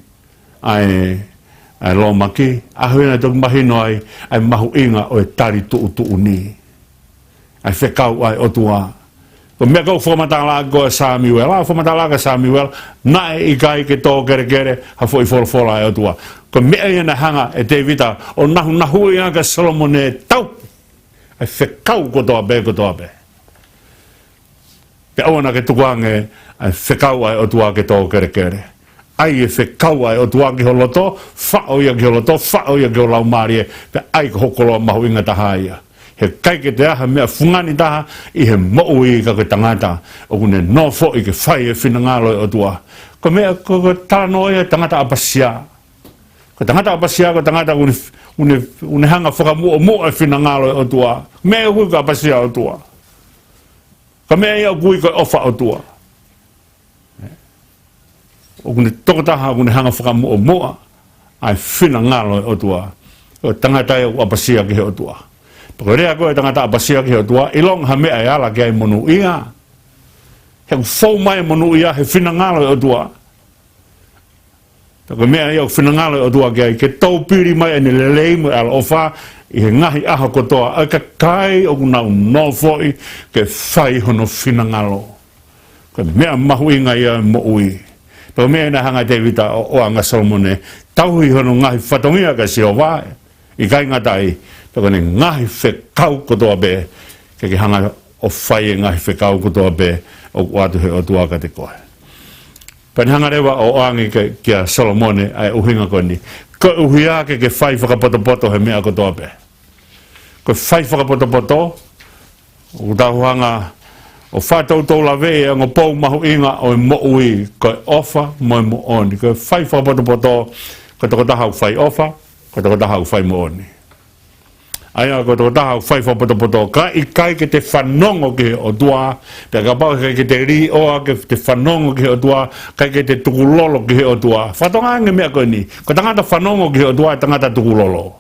ʻa e, ʻa e lōmaki, ʻaho ia naʻe toki mahino ai ʻa e mahuʻinga ʻo e tali tuʻutuʻuni. ʻA e fekau ʻa e ʻOtua. Ko e meʻa ko ē ʻoku fakamatala ʻaki ko ē ʻa Samiuela, fakamatala ʻaki ʻa Samiuela, naʻe ʻikai ke tō kelekele ha foʻi folofola ʻa e ʻOtua. Ko e meʻa ia naʻe hanga ʻe Tēvita ʻo nahunahuʻi ʻaki ʻa Solomone, tauhi ʻa e fekau kotoa pē, kotoa pē. Pea ʻoua naʻa ke tukuange ʻa e fekau ʻa e ʻOtua ke tō kelekele. ʻAi e fekau ʻa e ʻOtua ki ho loto, faʻo ia ki ho loto, faʻo ia ki ho laumālie, pea ʻai ko ho koloa mahuʻinga taha ia. He ʻikai ke toe ʻi ai ha meʻa fungani taha ʻi he moʻui ka ko e tangata ʻoku ne nofoʻi ke fai e finangalo ʻo e ʻOtua. Ko e meʻa ko, ko e talanoa ia ʻo e tangata ʻapasia. Ko e tangata ʻapasia, ko e tangata ʻoku ne, ʻoku ne, ʻoku ne hanga ʻo fakamuʻomuʻa e finangalo ʻo e ʻOtua. Meʻa ʻoku ui ko e ʻapasia ʻo e ʻOtua. Ko e meʻa ia ʻoku ui ko e ʻofa ʻo e ʻOtua. ʻOku ne tokotaha, ʻoku ne hanga ʻo fakamuʻomuʻa ʻa e finangalo ʻo e ʻOtua. Ko e tangata ia ʻoku ʻapasia ki he ʻOtua. Pea ko e lea ko ē ʻo e tangata ʻapasia ki he ʻOtua, ʻilonga ha meʻa ʻe ala ki ai e monūʻia. He ʻoku fou mai e monūʻia he finangalo ʻo e ʻOtua. Pea ko e meʻa ia ʻoku finangalo e ʻOtua ki ai, ke tau pili mai ʻene lelei mo e ʻaloʻofa ʻi he ngaahi ʻaho kotoa ʻa e kakai ʻoku nau nofoʻi ke fai hono finangalo. Ko e meʻa mahuʻinga ia ʻo e moʻui. Pea ko e meʻa ia naʻe hanga ʻe Tēvita ʻo, ʻo ʻoange kia Solomone, tauhi hono ngaahi fatongia kia Sihova, ʻikai ngata ai, pea ko ʻene ngaahi fekau kotoa pē, ke ke hanga ʻo fai e ngaahi fekau kotoa pē ʻoku ʻoatu he ʻOtua kiate koe. Pea ne hanga leva ʻo ʻoange kia, kia Solomone ʻa e ʻuhinga ko eni. Koeʻuhi ke ke fai fakapotopoto he meʻa kotoa pē. Ko e fai fakapotopoto, ʻoku tau hanga ʻo fakatoutou laveʻi e ongo pou mahuʻinga ʻo e moʻui, ko e ʻofa mo e moʻoni. Ko e fai fakapotopoto, ko e tokotaha ʻoku fai ʻofa, ko e tokotaha ʻoku fai moʻoni. ʻA ia ko e tokotaha ʻoku fai fakapotopoto, ka ʻikai ke te fanongo ki he ʻOtua, pea kapau ʻikai ke te līʻoa ke te fanongo ki he ʻOtua, ʻikai ke te tukulolo ki he ʻOtua. Fakatokangaʻi ange e meʻa ko eni, ko e tangata fanongo ki he ʻOtua, ʻa e tangata tukulolo.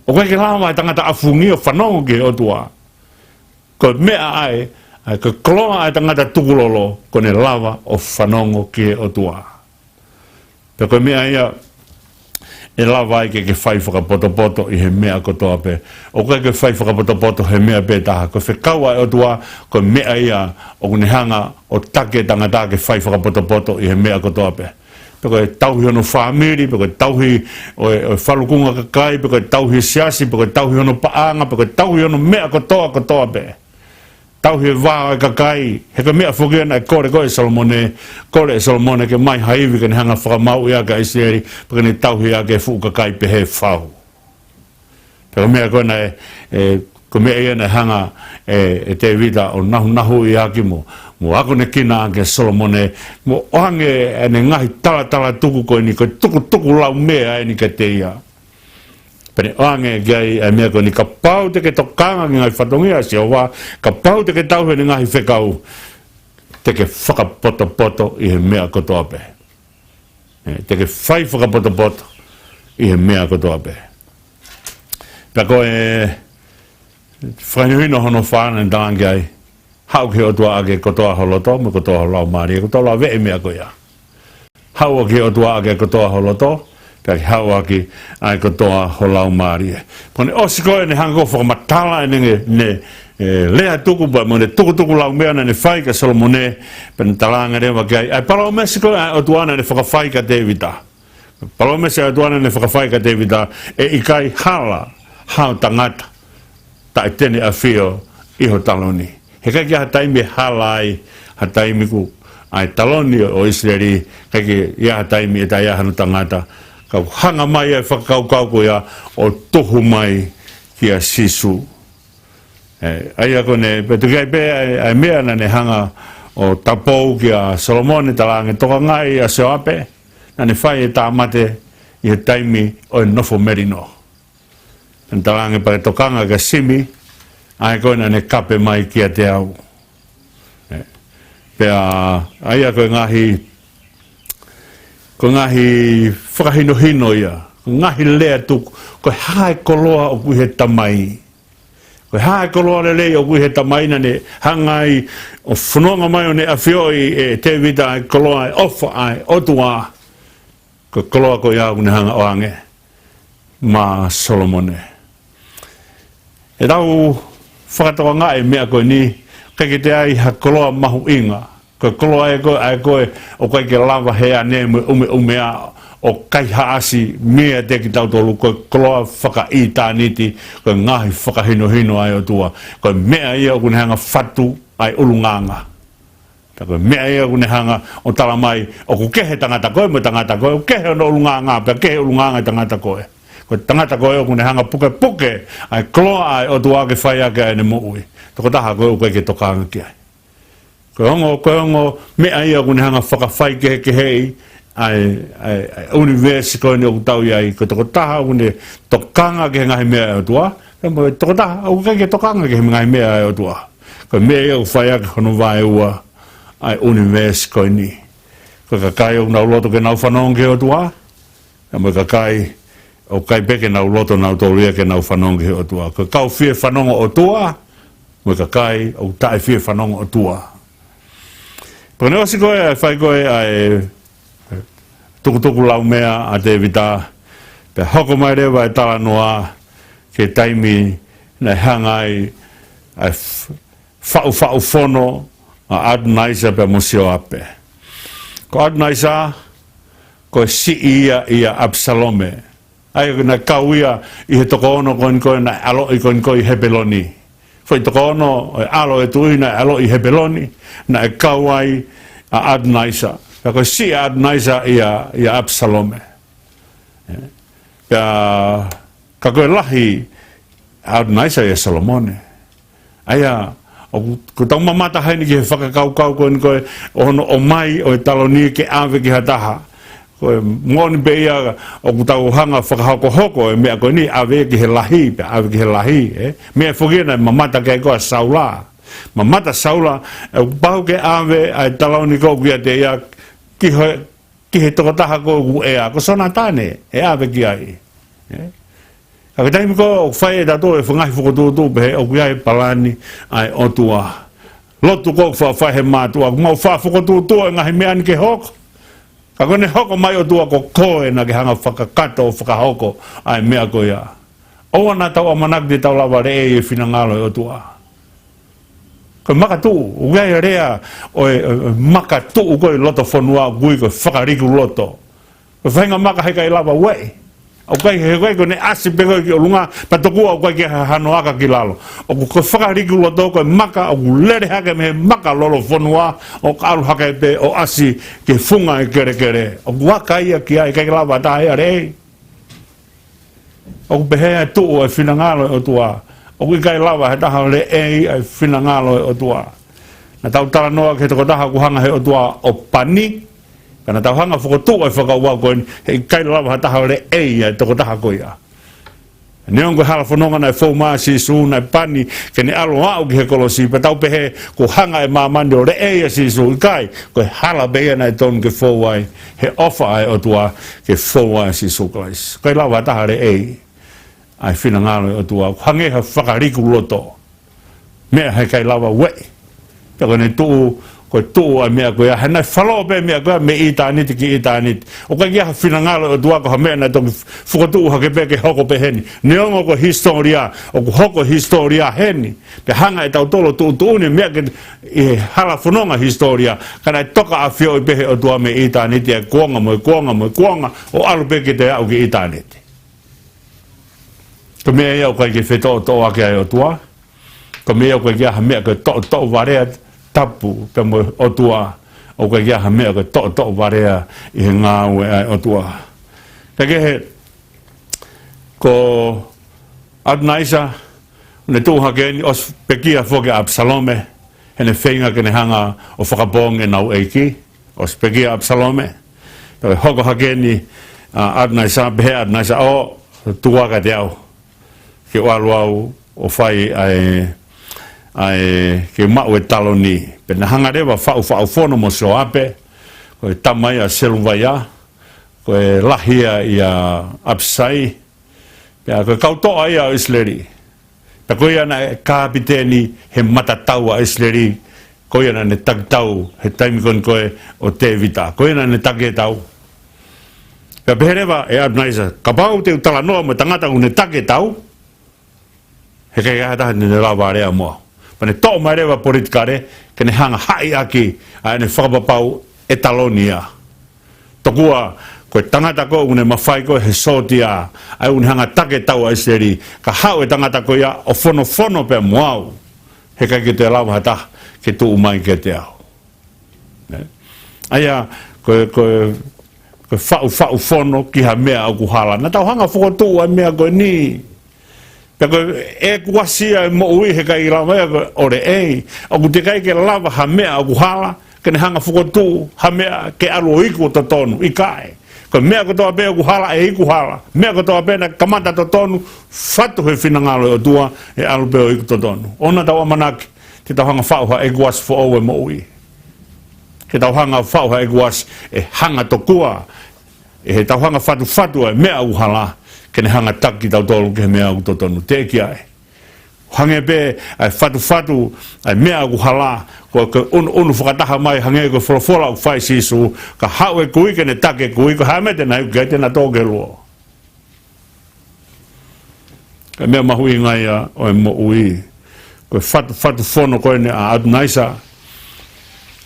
ʻOku ʻikai ke lava e tangata ʻafungi ʻo fanongo ki he ʻOtua. Ko e meʻa ʻa e, ʻa e, ko e koloa ʻa e tangata tukulolo, ko ʻene lava ʻo fanongo ki he ʻOtua. Pea ko e meʻa ia ʻe lava ai ke ke fai fakapotopoto ʻi he meʻa kotoa pē. ʻOku ʻikai ke fai fakapotopoto he meʻa pē taha. Ko e fekau ʻa e ʻOtua, ko e meʻa ia ʻoku ne hanga ʻo taki e tangata ke fai fakapotopoto ʻi he meʻa kotoa pē. Pe ko e tauhi hono fāmili, pe ko e tauhi ʻo e, ʻo e falukunga kakai, pe ko e tauhi e siasi, pe ko e tauhi hono paʻanga, pe ko e tauhi hono meʻa kotoa, kotoa pē. Tauhi e vā ʻo e kakai, he ko e meʻa foki ia naʻe kole ko ē ʻe Solomone, kole ʻe Solomone ke ʻomai ha ivi ke ne hanga ʻo fakamāuʻi ʻaki ʻa ʻIsileli, pea ke ne tauhi ʻaki e fuʻu kakai pehē fau. Pea ko e meʻa ko ena ē, ē, ko e meʻa ia naʻe hanga ʻe, ʻe Tēvita ʻo nahunahuʻi ʻaki mo, mo akonekina ʻaki ʻe Solomone, mo ʻoange ʻene ngaahi talatala tuku ko eni, ko e tukutuku laumea eni kiate ia. Pea ne ʻoange ki ai ʻa e meʻa ko eni, kapau te ke tokanga ki he ngaahi fatongia ʻa Sihova, kapau te ke tauhi ʻene ngaahi fekau, te ke fakapotopoto ʻi he meʻa kotoa pē. Ē, te ke fai fakapotopoto ʻi he meʻa kotoa pē. Pea ko e fakahinohino hono fā naʻe talaange ai, haʻu ki he ʻOtua ʻaki e kotoa ho loto, mo e kotoa ho laumālie, ko e tau laveʻi e meʻa ko ia. Haʻu ki he ʻOtua ʻaki e kotoa ho loto, pea ke haʻu ʻaki ʻa e kotoa ho laumālie. Pea ko ʻene ʻosi ko ē ʻene hanga ʻo fakamatala ʻene, ʻene, ē, lea tuku pea mo ʻene tukutuku laumea naʻa ne fai kia Solomone, pea ne talaange leva ki ai ʻa e palōmesi ko ē ʻa e ʻOtua naʻa ne fakafai kia Tēvita. Palōmesi ʻa e ʻOtua naʻa ne fakafai kia Tēvita, ʻe ʻikai hala haʻo tangata taʻe te ne ʻafio ʻi ho taloni. He ʻikai ke ʻi ai ha taimi ʻe hala ai, ha taimi ko ē ʻa e taloni ʻo ʻIsileli, ʻikai ke ʻi ai ha taimi ʻe taʻe ʻi ai hano tangata. Ka ʻoku hanga mai ʻa e fakakaukau ko ia ʻo tuhu mai kia Sīsū. Ē, ʻa ia ko eni, pea tuku ai pē ʻa e, ʻa e meʻa naʻa ne hanga ʻo tapou kia Solomone, talaange tokangaʻi ʻa Sioape, naʻa ne fai e tāmate ʻi he taimi ʻo e nofo melino. Pea ne talaange pea ke tokanga kia Simi, ʻa ia ko ē naʻa ne kape mai kiate au. Ē, pea, ʻa ia ko e ngaahi, ko e ngaahi fakahinohino ia, ko e ngaahi lea tuku, ko e hā e koloa ʻoku ʻi he tamai. Ko e hā e koloa lelei ʻoku ʻi he tamai naʻa ne hanga ai ʻo fononga mai ʻo ne ʻafioʻi ʻe Tēvita ʻa e koloa ʻa e ʻofa ʻa e ʻOtua. Ko e koloa ko ia ʻoku ne hanga ʻo ʻoange maʻa Solomone. ʻE tau fakatokangaʻi e meʻa ko eni, ʻikai ke ʻi ai ha koloa mahuʻinga. Ko e koloa ē ko ē, ʻa ē ko ē, ʻoku ʻikai ke lava he ane mo e ʻumeʻumea ʻo kaihaʻasi meiate kitautolu, ko e koloa fakaʻitāniti, ko e ngaahi fakahinohino ʻa e ʻOtua. Ko e meʻa ia ʻoku ne hanga ʻo fatu ʻa e ʻulungaanga. Pea ko e meʻa ia ʻoku ne hanga ʻo tala mai, ʻoku kehe tangata ko ē mo e tangata ko ē, ʻoku kehe hono ʻulungaanga, pea kehe ʻulungaanga e tangata ko ē. Ko e tangata ko ē ʻoku ne hanga ʻo pukepuke ʻa e koloa ʻa e ʻOtua ke fai ʻaki ʻene moʻui. Tokotaha ko ē ʻoku ʻikai ke tokanga ki ai. Ko e ongo, ko e ongo meʻa ia ʻoku ne hanga ʻo fakafaikehekeheʻi ʻa e, ʻa e, ʻa e ʻunivēsi ko eni ʻoku tau ʻi ai. Ko e tokotaha ʻoku ne tokanga ki he ngaahi meʻa ʻa e ʻOtua, pea mo e tokotaha ʻoku ʻikai ke tokanga ki he ngaahi meʻa ʻa e ʻOtua. Ko e meʻa ia ʻoku fai ʻaki hono vaeua ʻa e ʻunivēsi ko eni. Ko e kakai ʻoku nau loto ke nau fanongo ki he ʻOtua, pea mo e kakai ʻoku ʻikai pē ke nau loto nautolu ia ke nau fanongo ki he ʻOtua. Ko e kau fie fanongo ʻOtua, mo e kakai ʻoku taʻe fie fanongo ʻOtua. Pea ko ʻene ʻosi ko ē ʻa e fai ko ē ʻa e tukutuku laumea ʻa Tēvita, pea hoko mai leva e talanoa ki he taimi naʻe hanga ai ʻa e f-, faʻufaʻu fono ʻa ʻAtonaisa pea mo Sioape. Ko ʻAtonaisa, ko e siʻi ia ʻia ʻApisalome. ʻA ia naʻe kau ia ʻi he toko ono ko eni ko ē naʻe ʻaloʻi ko eni ko ē ʻi Hepeloni. Foʻi toko ono ʻo e ʻalo ʻo e tuʻi naʻe ʻaloʻi ʻi Hepeloni, naʻe kau ai ʻa ʻAtonaisa. Pea ko e siʻi ʻa ʻAtonaisa ʻia, ʻia ʻApisalome. Ē? Pea ka ko e lahi ʻa ʻAtonaisa ʻia Solomone. ʻA ia, ʻoku, ʻoku tau mamata heni ki he fakakaukau ko eni ko e, ʻo hono ʻomai ʻo e taloni ke ʻave ki ha taha. Ko e moʻoni pē ia ʻoku tau hanga fakahokohoko e meʻa ko eni, ʻave ki he lahi, pea ʻave ki he lahi, ē? Meʻa foki ia naʻe mamata ki ai ko ē ʻa Saula. Mamata Saula, ē, ʻoku pau ke ʻave ʻa e taloni ko ē ʻoku ʻiate ia ki he, ki he tokotaha ko ē ʻoku ʻea, ko Sonatane, ʻe ʻave ki ai. Ē? Ka ko e taimi ko ē ʻoku fai ʻe tautolu e ngaahi fokotuʻutuʻu pehē, ʻoku ʻi ai e palani ʻa e ʻOtua. Lotu ko ē ʻoku faʻa fai he mātuʻa, ʻoku mau faʻa fokotuʻutuʻu e ngaahi meʻa ni ke hoko. Ka ko ʻene hoko mai ʻOtua, ko koe naʻa ke hanga fakakakato ʻo fakahoko ʻa e meʻa ko ia. ʻOua naʻa tau ʻamanaki te tau lava leʻei e finangalo ʻo e ʻOtua. Ko e makatuʻu, ʻoku ʻi ai e lea ʻo e, ʻo e, ʻo e makatuʻu ko ē ʻi loto fonua, ʻoku ui ko e fakalikuloto. Ko e faʻahinga maka he ʻikai lava ueʻi. ʻOku ʻikai, he ʻoku ʻikai ko ʻene ʻasi pē ko ē ki ʻolunga, pea tokua ʻoku ʻikai ke hano aka ki lalo. ʻOku ko e fakalikuloto ko e maka, ʻoku lele hake mei he maka lolofonua, ʻo ka ʻalu hake pē ʻo ʻasi ki he funga e kelekele. ʻOku aka ia ki ai, ʻikai lava ha taha ia leʻei. ʻOku pehē ʻa e tuʻu ʻa e finangalo ʻo e ʻOtua. ʻOku ʻikai lava ha taha ʻo leʻei ʻa e finangalo ʻo e ʻOtua. Naʻa tau talanoa ki he tokotaha ʻoku hanga he ʻOtua ʻo pani. Ka naʻa tau hanga fokotuʻu ʻa e fakakaukau ko eni, he ʻikai lava ha taha ʻo leʻei ʻa e tokotaha ko ia. Neongo ko e hala fononga naʻe fou mai ai ʻa Sīsū, naʻe pani ke ne ʻalu ʻo aʻu ki he kolosi, pea tau pehē kuo hanga ʻe māmani ʻo leʻei ʻa Sīsū, ʻikai, ko e hala pē ia naʻe tonu ke fou ai, he ʻofa ʻa e ʻOtua ke fou ai ʻa Sīsū Kalaisi. ʻIkai lava ha taha ʻo leʻei ʻa e finangalo ʻo e ʻOtua, hangē ha fakalikuloto. Meʻa he ʻikai lava ueʻi. Pea ko ʻene tuʻu, ko e tuʻu ʻa e meʻa ko ia, he naʻe falō pē meʻa ko ia mei ʻitāniti ki ʻitāniti. ʻOku ʻikai ke ʻi ai ha finangalo ʻo e ʻOtua ko ha meʻa naʻe toki fokotuʻu hake pē ke hoko pē heni. Neongo ko e hisitōlia, ʻoku hoko e hisitōlia heni. Pea hanga ʻe tautolu ʻo tuʻutuʻuni e meʻa ke ʻi he hala fononga hisitōlia, ka naʻe toka ʻafioʻi pē he ʻOtua mei ʻitāniti, ʻa e kuonga mo e kuonga mo e kuonga, ʻo ʻalu pē ke te aʻu ki ʻitāniti. Ko e meʻa ia ʻoku ʻikai ke fetoʻotoʻo ʻaki ʻa e ʻOtua. Ko e meʻa ia ʻoku ʻikai ke ʻi ai ha meʻa ko e toʻotoʻo valea tapu pea mo e ʻOtua. ʻOku ʻikai ke ʻi ai ha meʻa ko e toʻotoʻo valea ʻi he ngāue ʻa e ʻOtua. Ka kehe, ko ʻAtonaisa, ne tuʻu hake eni, ʻosi pekia foki ʻa ʻApisalome, heʻene feinga ke ne hanga ʻo fakapoongi ʻenau ʻeiki, ʻosi pekia ʻa ʻApisalome. Pea hoko hake eni ʻa ʻAtonaisa, pehē ʻa ʻAtonaisa, ʻo, tuku ā kiate au, ke u ʻalu au ʻo fai ʻa e, ʻa e, ke maʻu e taloni. Pea ne hanga leva ʻo faʻufaʻu fono mo Sioape, ko e tamai ʻa Seluvaia, ko e lahi ia ʻia ʻApisai, pea ko e kau toʻa ia ʻo ʻIsileli. Pea ko ia naʻe kapiteni he matatau ʻa ʻIsileli, ko ia naʻa ne takitau he taimi ko eni ko ē ʻo Tēvita. Ko ia naʻa ne taki e tau. Pea pehē leva ʻe ʻAtonaisa, kapau te u talanoa mo e tangata ʻoku ne taki e tau, he ʻikai ha taha te ne lava ʻo lea mo au. Pea ne toʻo mai leva politikale, ke ne hanga haʻi ʻaki ʻa ʻene fakapapau ʻe taloni ia. Tokua ko e tangata ko ē ʻoku ne mafai ko ē he sōtia, ʻa ia ʻoku ne hanga taki e tau ʻa ʻIsileli, ka haʻu e tangata ko ia ʻo fonofono pea mo au, he ʻikai ke toe lava ha taha ke tuʻu mai kiate au. Ē? ʻA ia, ko e, ko e, ko e faʻufaʻu fono ki ha meʻa ʻoku hala. Naʻa tau hanga fokotuʻu ʻa e meʻa ko eni. Pea ko e ʻekuasi ʻa e moʻui he ʻikai lava ia ko e ʻo leʻei. ʻOku teʻeki ai ke lava ha meʻa ʻoku hala, ke ne hanga fokotuʻu ha meʻa ke ʻalu ʻo iku ʻo totonu, ʻikai. Ko e meʻa kotoa pē ʻoku hala ʻe iku hala. Meʻa kotoa pē naʻe kamata totonu, fatu he finangalo ʻo e ʻOtua, ʻe ʻalu pē ʻo iku totonu. ʻOua naʻa tau ʻamanaki te tau hanga faʻu ha ʻekuasi foʻou ʻo e moʻui. Ke tau hanga faʻu ha ʻekuasi ʻe hanga tokua, ʻe he tau hanga fatufatu ʻa e meʻa ʻoku hala, ke ne hanga taki tautolu ki he meʻa ʻoku totonu. Teʻeki ai. Hangē pē ʻa e fatufatu ʻa e meʻa ʻoku hala, ko e, ko e ʻunuʻunu fakataha mai hangē ko e folofola ʻoku fai ʻe Sīsū, ka haʻu e kui ke ne taki e kui, ko e hā e meʻa te na iku ki ai? Te na tō ki he luo. Ko e meʻa mahuʻinga ia ʻo e moʻui. Ko e fatu, fatu fono ko eni ʻa ʻAtonaisa,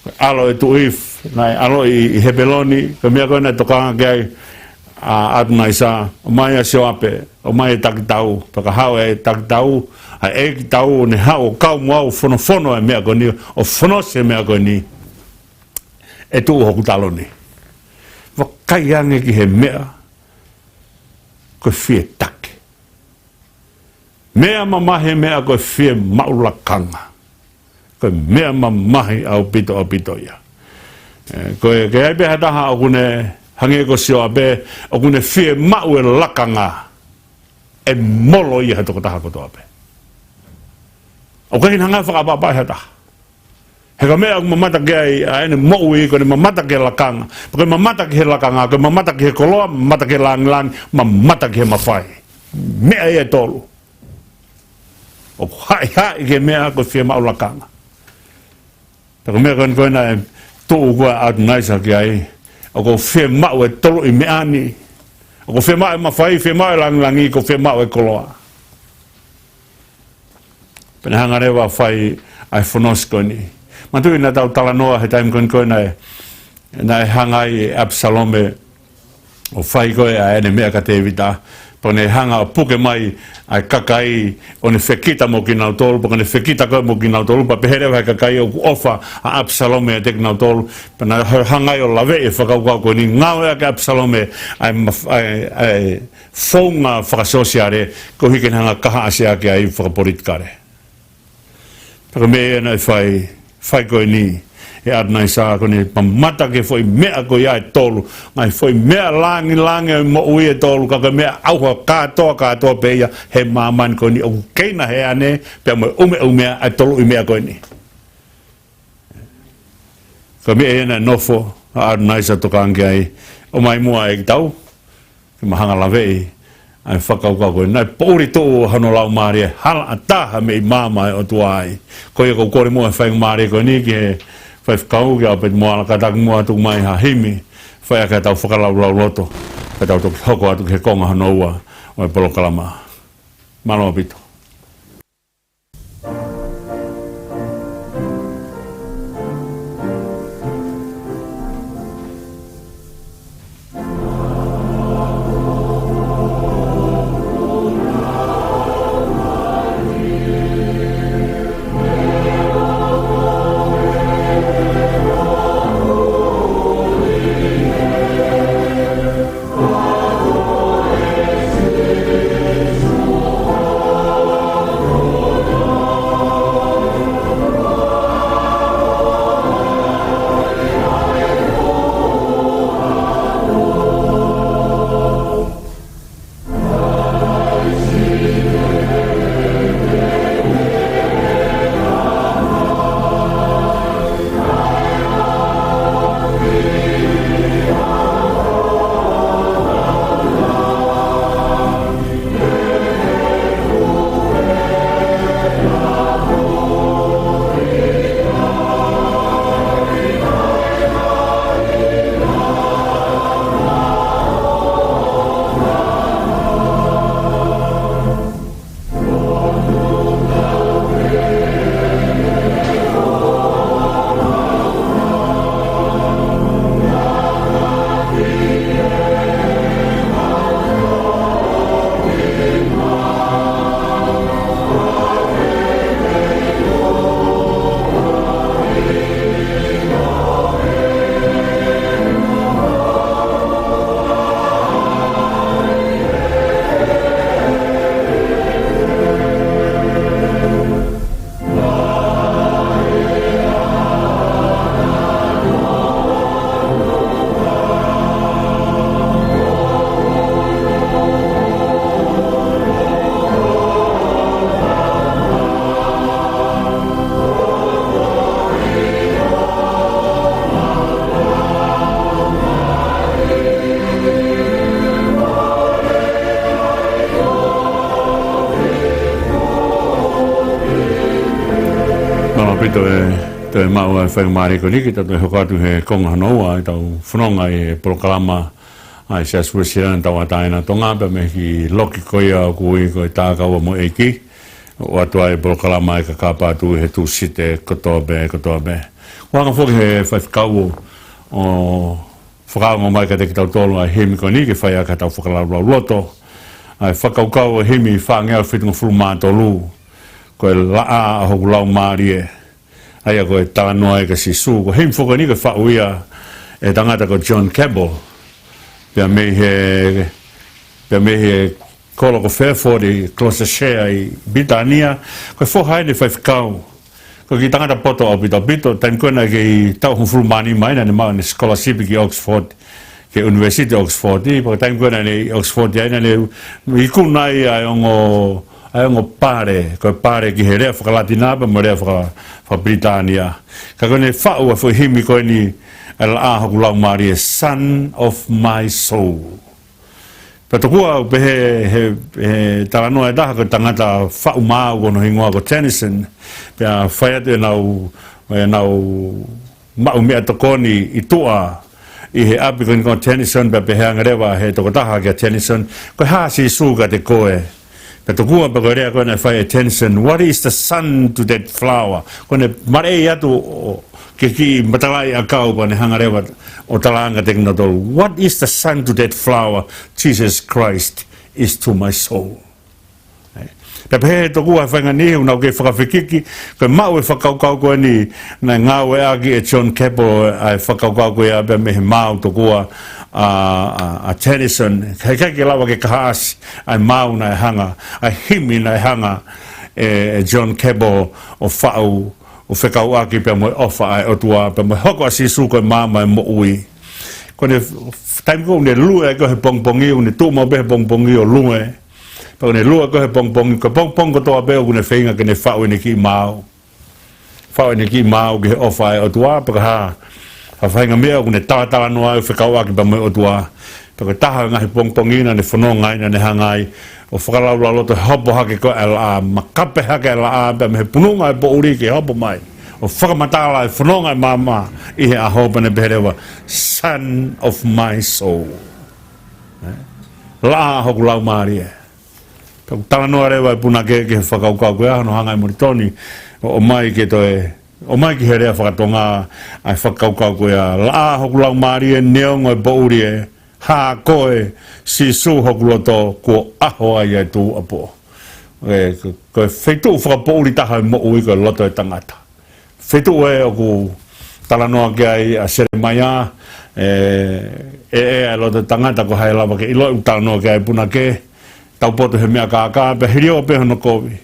ko e ʻalo ʻo e tuʻi naʻe ʻaloʻi ʻi, ʻi Hepeloni, ko e meʻa ko ē naʻe tokanga ki ai ʻa ʻAtonaisa, ʻomai ʻa Sioape, ʻomai e takitau, pea ka haʻu e takitau, ʻa e ʻeikitau, ʻo ne haʻu ʻo kau mo au ʻo fonofono e meʻa ko eni, ʻo fonosi e meʻa ko eni, ʻe tuʻu hoku taloni. Vakai ange ki he meʻa ko e fie taki. Meʻa mamahi e meʻa ko e fiemaʻu lakanga. Ko e meʻa mamahi ʻaupito, ʻaupito ia. ʻE, ko e, ke ʻi ai pē ha taha ʻoku ne hangē ko Sioape, ʻoku ne fiemaʻu e lakanga, ʻe molo ia he tokotaha kotoa pē. ʻOku ʻikai ke ne hanga ʻo fakaʻapaʻapaʻi ha taha. He ko e meʻa ʻoku mamata ki ai ʻa ʻene moʻui, ko ʻene mamata ki he lakanga. Pea ko e mamata ki he lakanga, ko e mamata ki he koloa, mamata ki he langilangi, mamata ki he mafai. Meʻa ia ʻe tolu. ʻOku haʻihaʻi ki he meʻa ko e fiemaʻu lakanga. Pea ko e meʻa ko eni ko ē naʻe tuʻu ko ē ʻa ʻAtonaisa ki ai. ʻOku ou fiemaʻu e toluʻi meʻa ni. ʻOku ou fiemaʻu e mafai, fiemaʻu e langilangi, ʻoku ou fiemaʻu e koloa. Pea ne hanga leva ʻo fai ʻa e fonosi ko eni. Manatuʻi naʻa tau talanoa he taimi ko eni ko ē naʻe, naʻe hanga ai ʻe ʻApisalome ʻo fai ko ē ʻa ʻene meʻa kia Tēvita. Pea ne hanga ʻo puke mai ʻa e kakai ʻo ne fekita mo kinautolu, pea ne fekita ko ē mo kinautolu, pea pehē leva ʻe he kakai ʻoku ʻofa ʻa ʻApisalome ʻiate kinautolu. Pea naʻe hanga ai ʻo laveʻi e fakakaukau ko eni, ngāueʻaki ʻe ʻApisalome ʻa e maf-, ʻa e, ʻa e founga fakasōsiale, koeʻuhi ke ne hanga ʻo kahaʻasi ʻaki ai fakapolitikale. Pea ko e meʻa ia naʻe fai, fai ko eni ʻe ʻAtonaisa, ko ʻene mamata ki he foʻi meʻa ko ia ʻe tolu, ngaahi foʻi meʻa langilangi ʻo e moʻui ʻe tolu, ka ko e meʻa ʻauha kātoa, kātoa pē ia he māmani ko eni, ʻoku keina he ane, pea mo e ʻumeʻumea ʻa e toluʻi meʻa ko eni. Ko e meʻa ia naʻe nofo ʻa ʻAtonaisa ʻo tokanga ki ai, ʻomai muʻa e ʻeikitau, ke ma hanga ʻo laveʻi ʻa e fakakaukau ko ē. Naʻe poʻuli tuʻu hono laumālie, hala ʻatā ha meʻi maama ʻa e ʻOtua ai. Ko ia ʻoku ou kole muʻa e faingamālie ko eni ki he faifekau, kia ʻAupeti Moala, kātaki muʻa ʻo tuku mai ha himi, fai ʻaki ʻetau fakalaulauloto, ka tau toki hoko atu ki he konga hono ua ʻo e polokalama. Mālō ʻaupito. Mālō ʻaupito e toe maʻu ʻa e faingamālie ko eni ke tau toe hoko atu he konga hono ua ʻetau fononga ʻi he polokalama ʻa e Siasi Uēsiliana Tauʻatāina ʻo Tonga, pea mei he kiʻi loki ko ia ʻoku ui ko e Tākaua mo e ʻEiki, ʻoku ʻoatu ai e polokalama ʻa e Kakapa Atu he Tūsite kotoa pē, kotoa pē. ʻOku hanga foki ʻe he faifekau ʻo, ʻo fakaongo mai kiate kitautolu ʻa e himi ko eni ke fai ʻaki ʻetau fakalaulauloto. ʻA e fakakaukau ʻo e himi fāngeau fitungofulu mā tolu, ko e laʻā ʻo hoku laumālie. ʻA ia ko e talanoa ia kia Sīsū. Ko e himi foki eni ko e faʻu ia ʻe he tangata ko John Keble. Pea mei he, pea mei he kolo ko Fairford ʻi Gloucestershire ʻi Pilitānia. Ko e foha eni ʻo e faifekau. Ko e kiʻi tangata poto ʻaupito ʻaupito, taimi ko ē naʻe kei taʻu hongofulu mā nima ai naʻa ne maʻu ʻene scholarship ki Oxford, ki he ʻUnivēsiti Oxford, ʻi, pea ko e taimi ko ē naʻa ne ʻi Oxford ai naʻa ne ikuna ai ʻa e ongo, ʻa e ongo pale, ko e pale ki he lea faka-Latina pea mo e lea faka-, faka-Pilitānia. Ka ko ʻene faʻu ʻa e foʻi himi ko eni, ʻa e laʻā hoku laumālie, Son of my soul. Pea tokua ʻoku pehē he, he talanoa ʻe taha ko e tangata faʻu maau ko hono hingoa ko Tennyson, pea fai atu ʻenau, ʻenau maʻu meʻatokoni ʻi tuʻa ʻi he ʻapi ko eni ko Tennyson, pea pehē ange leva he tokotaha kia Tennyson, ko e hā Sīsū kiate koe? Pea tokua pē ko e lea ko ē naʻe fai ʻe Tennyson, "What is the sun to that flower?" Ko ʻene maleʻei atu ʻo, ki he kiʻi matalaʻiʻakau pea ne hanga leva ʻo talaange kiate kinautolu, "What is the sun to that flower? Jesus Christ is to my soul." Pea pehē tokua he faʻahinga niʻihi ʻoku nau kei fakafekiki, ko e maʻu e fakakaukau ko eni naʻe ngāueʻaki ʻe John Keble ʻa e fakakaukau ko ia pea mei he maau tokua ʻa, ʻa, ʻa Tennyson. He ʻikai ke lava ke kahaʻasi ʻa e maau naʻe hanga, ʻa e himi naʻe hanga ʻe, ʻe John Keble ʻo faʻu, ʻo fekauʻaki pea mo e ʻofa ʻa e ʻOtua, pea mo e hoko ʻa Sīsū ko e maama ʻo e moʻui. Ko ʻene f-, taimi ko ē ʻoku ne lue ai ko ē he pongipongi, ʻoku ne tuʻu maʻu pē he pongipongi ʻo lue. Pea ʻoku ne lue ko ē he pongipongi, ko e pongipongi kotoa pē ʻoku ne feinga ke ne faʻu ʻene kiʻi maau. Faʻu ʻene kiʻi maau ki he ʻofa ʻa e ʻOtua, pe ko e hā ha faʻahinga meʻa ʻoku ne talatalanoa ai ʻo fekauʻaki pea mo e ʻOtua. Pea ko e taha ʻo e ngaahi pongipongi naʻa ne fononga ai, naʻa ne hanga ai ʻo fakalaulauloto he hopo hake ko ē ʻa e laʻā, makape hake ʻa e laʻā pea mei he pununga ʻo e poʻuli ke hopo mai ʻo fakamatala e fononga ʻa e maama ʻi he ʻaho, pea ne pehē leva, "Son of my soul." Ē? Laʻā hoku laumālie. Pea ʻoku talanoa leva e punake ki he fakakaukau ko ia, hono hanga ʻe Molitoni ʻo ʻomai ke toe, ʻomai ki he lea faka-Tonga ʻa e fakakaukau ko ia, laʻā hoku laumālie neongo e poʻuli ē, hā koe Sīsū hoku loto kuo ʻaho ai ʻa e tuʻuapō. Ē, ko, ko e feituʻu fakapoʻuli taha ʻo e moʻui ko e loto ʻo e tangata. Feituʻu ē ʻoku talanoa ki ai ʻa Selemaia, ē, ʻe, ʻe, ʻa e loto ʻo e tangata ko hai ʻe lava ke ʻiloʻi ʻoku talanoa ki ai e punake, taupotu he meʻa kākā, pea hiliō pē hono kovi.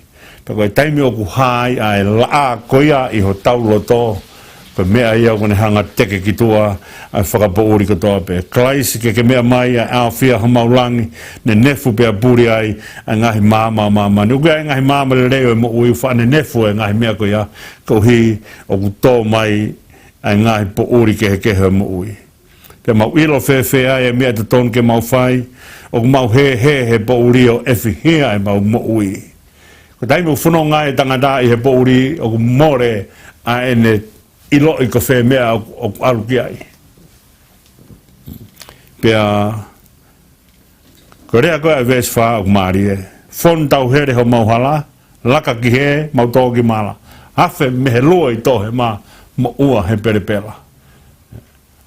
Pea ko e taimi ʻoku hā ai ʻa e laʻā ko ia ʻi hotau loto, ko e meʻa ia ʻoku ne hanga ʻo teke ki tuʻa ʻa e fakapoʻuli kotoa pē. Kalaisi, ke ke meʻa mai ʻa e ʻaofia homau langi, nenefu pea puli ai ʻa e ngaahi maama ʻo māmani. ʻOku ʻi ai e ngaahi maama lelei ʻo e moʻui, faʻa nenefu e ngaahi meʻa ko ia, koeʻuhi ʻoku tō mai ʻa e ngaahi poʻuli kehekehe ʻo e moʻui. Pea mau ʻilo fēfē ai e meʻa totonu ke mau fai, ʻoku mau hēhē he poʻuli ʻo ʻefihia ʻemau moʻui. Ko e taimi ʻoku fononga ai e tangata ʻi he poʻuli, ʻoku mole ʻa ʻene ʻiloʻi ko fē meʻa ʻoku, ʻoku ʻalu ki ai. Pea ko e lea ko ē ʻa e veesi fā ʻoku mālie. Fonu tauhele homau hala, laka ki hē, mau tō ki mala. Afe mei he lue ʻi toʻohema, moʻua he pelepela.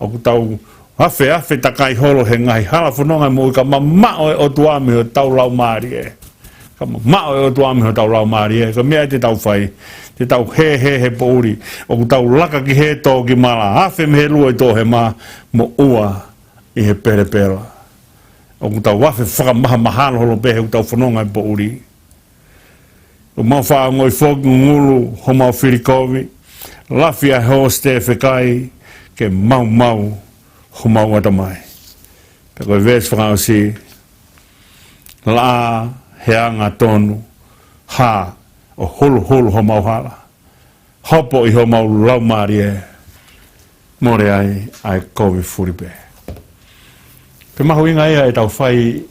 ʻOku tau afe, afe takai holo he ngaahi hala fononga ʻo e moʻui, ka mamaʻo e ʻOtua mei hotau laumālie. Ka mamaʻo e ʻOtua mei hotau laumālie, ko e meʻa ia te tau fai, te tau hēhē he poʻuli. ʻOku tau laka ki hē, tō ki mala, afe mei he lue ʻi toʻohema, moʻua ʻi he pelepela. ʻOku tau afe fakamahamahalo holo pē he ʻoku tau fononga he poʻuli. ʻOku mau faʻa ongoʻi foki ngungulu homau fili kovi, lafi ʻa e hosite fekai ke maumau homau ʻatamai. Pea ko e veesi fakaʻosi, laʻā he angatonu, hā ʻo huluhulu homau hala, hopo ʻi homau laumālie, mole ai ʻa e kovi fuli pē. Pea mahuʻinga ia ʻetau fai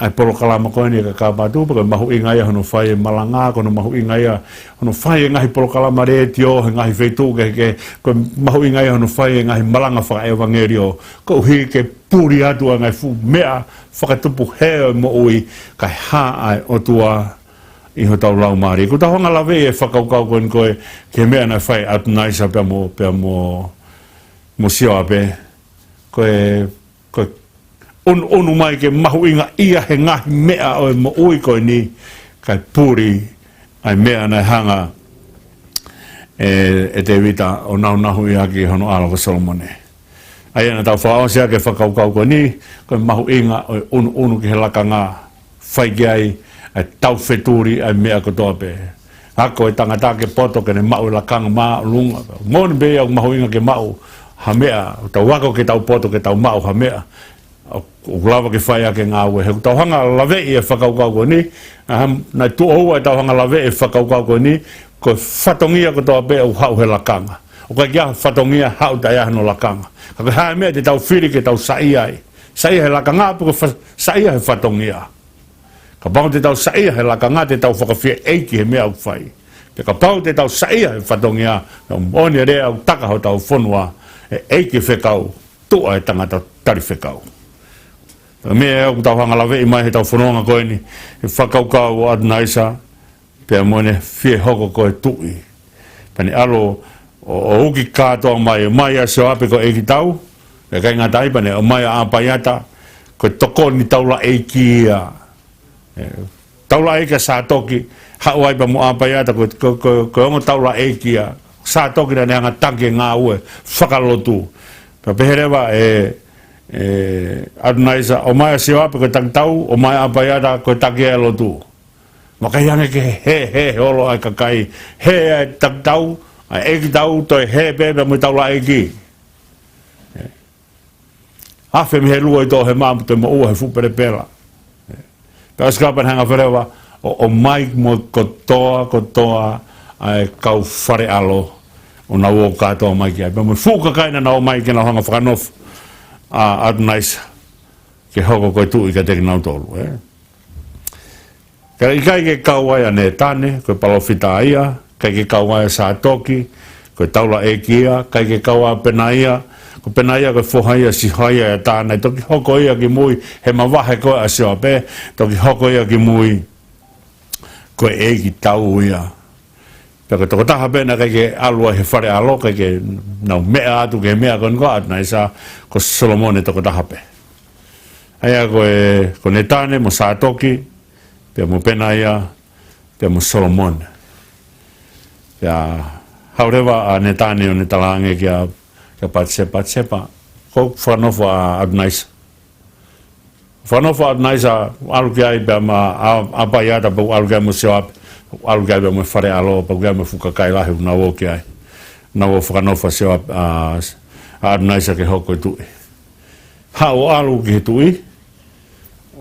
ʻa e polokalama ko eni ʻa e Kakapa Atu, pea ko e mahuʻinga ia hono fai e malanga, ko hono mahuʻinga ia hono fai e ngaahi polokalama letiō he ngaahi feituʻu kehekehe, ko e mahuʻinga ia hono fai e ngaahi malanga fakaʻevangeliō, koeʻuhi ke puli atu ʻa e ngaahi fuʻu meʻa fakatupu hē ʻo e moʻui, kae hā ʻa e ʻOtua ʻi hotau laumālie. Ko ʻetau hanga ʻo laveʻi e fakakaukau ko eni ko ē ki he meʻa naʻe fai ʻe ʻAtunaisa pea mo, pea mo mo Sioape, ko e, ko e ʻunuʻunu mai ke mahuʻingaʻia he ngaahi meʻa ʻo e moʻui ko eni, kae puli ʻa e meʻa naʻe hanga ʻe, ʻe Tēvita ʻo nahunahuʻi ʻaki hono ʻalo ko Solomone. ʻA ia naʻa tau fakaʻosi ʻaki e fakakaukau ko eni, ko e mahuʻinga ʻo e ʻunuʻunu ki he lakanga, fai ki ai ʻa e taufetuli ʻa e meʻa kotoa pē. Ako e tangata ke poto ke ne maʻu e lakanga māʻolunga. Moʻoni pē ia ʻoku mahuʻinga ke maʻu ha meʻa, tau ako ke tau poto ke tau maʻu ha meʻa. ʻO, ʻoku lava ke fai ʻaki e ngāue. He ʻoku tau hanga laveʻi e fakakaukau ko eni, ʻa, naʻe tuʻo ua e tau hanga laveʻi e fakakaukau ko eni, ko e fatongia kotoa pē ʻoku haʻu he lakanga. ʻOku ʻikai ke ʻi ai ha fatongia haʻu taʻe ʻi ai hano lakanga. Ka ko e hā e meʻa te tau fili ke tau saiʻia ai. Saiʻia he lakanga pe ko e fa-, saiʻia he fatongia. Kapau te tau saiʻia he lakanga te tau fakafieʻeiki he meʻa ʻoku fai. Pea kapau te tau saiʻia he fatongia, naʻa moʻoni e lea ʻoku taka hotau fonua, ʻe ʻeiki e fekau, tuʻa e tangata tali fekau. Meʻa ʻoku tau hanga laveʻi mai he tau fononga ko eni, he fakakaukau ʻo ʻAtonaisa, pea mo ʻene fie hoko ko e tuʻi. Pea ne ʻalu ʻo, ʻo uki kātoa mai, ʻomai ʻa Sioape ko e ʻeikitau, pea ʻikai ngata ai pea ne ʻomai ʻa ʻApaiata, ko e tokoni taulaʻeiki ia. ʻE, taulaʻeiki ʻa Sātoki, haʻu ai pea mo ʻApaiata, ko, ko, ko, ko e ongo taulaʻeiki ia. Sātoki naʻa ne hanga taki e ngāue fakalotu. Pea pehē leva ʻe, ʻe ʻAtonaisa, ʻomai ʻa Sioape ko e takitau, ʻomai ʻa ʻApaiata ko e taki ʻa e lotu. Mou ʻikai hanga ke hē, hē, hē holo ʻa e kakai, hē ʻa e takitau, ʻa e ʻeikitau, toe hē pē pea mo e taulaʻeiki. Afe mei he lua ʻi Toʻohema, toe moʻua he fuʻu pelepela. Pea ʻosi ko ia pea ne hanga fai leva ʻo, ʻomai mo kotoa, kotoa ʻa e kau fale ʻalo, ʻo nau ō kātoa mai ki ai. Pea mo e fuʻu kakai naʻa nau ō mai ke nau hanga fakanofo ʻa ʻAtonaisa ke hoko ko e tuʻi kiate kinautolu, ē. Ka ʻikai ke kau ai ʻa Nētane, ko e palōfita ia, ʻikai ke kau ai ʻa Sātoki, ko e taulaʻeiki ia, ʻikai ke kau ai ʻa Penaia, ko Penaia ko e foha ia ʻo Sihoiaitā, naʻe toki hoko ia ki mui, he mavahe ko ē ʻa Sioape, toki hoko ia ki mui, ko e ʻeikitau ia. Pea ko e tokotaha pē naʻe ʻikai ke ʻalu ai he fale ʻalo, ʻikai ke nau meʻa atu ki he meʻa ko eni ko ʻAtonaisa, ko Solomone tokotaha pē. ʻA ia ko e, ko Nētane mo Sātoki, pea mo Penaia, pea mo Solomone. Pea haʻu leva ʻa Nētane ʻo ne talaange kia, kia Patisepa, Patisepa, ko e fakanofo ʻa ʻAtonaisa. Fakanofo ʻa ʻAtonaisa, ʻalu ki ai pea mo ʻa, ʻApaiata, pea ʻalu ki ai mo Sioape, ʻalu ki ai pea mo e fale ʻalo, pea ʻalu ki ai mo e fuʻu kakai lahi, nau ō ki ai. Nau ō fakanofo ʻa Sioape, ʻa, ʻa ʻAtonaisa ke hoko ko e tuʻi. Haʻu ʻo ʻalu ki he tuʻi,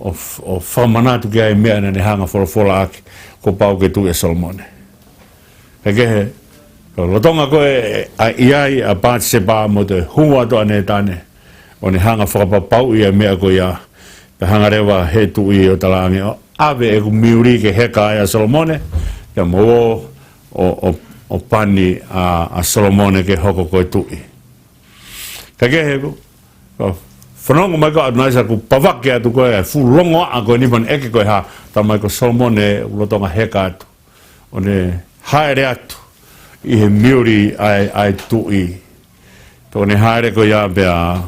ʻo f-, ʻo fakamanatu ki ai e meʻa naʻa ne hanga folofola ʻaki, kuo pau ke tuʻi ʻa Solomone. He kehe, ko e lolotonga ko ē ʻa e ʻi ai ʻa Patisepa mo e toe hū atu ʻa Nētane, ʻo ne hanga fakapapauʻi ʻa e meʻa ko ia, pea hanga leva he tuʻi ʻo talaange ʻo ʻave ʻeku miuli ke heka ai ʻa Solomone, pea mou ō ʻo, ʻo, ʻo pani ʻa, ʻa Solomone ke hoko ko e tuʻi. Ka kehe, ko e fanongo mai ko ē ʻa ʻAtonaisa kuo pavake atu ko ē ʻa e fuʻu longoaʻa ko eni pea ne ʻeke ko e hā, talamai ko Solomone ʻoku lolotonga heka atu. ʻO ne hāʻele atu ʻi he miuli ʻa e, ʻa e tuʻi. Pea ʻo ne hāʻele ko ia pea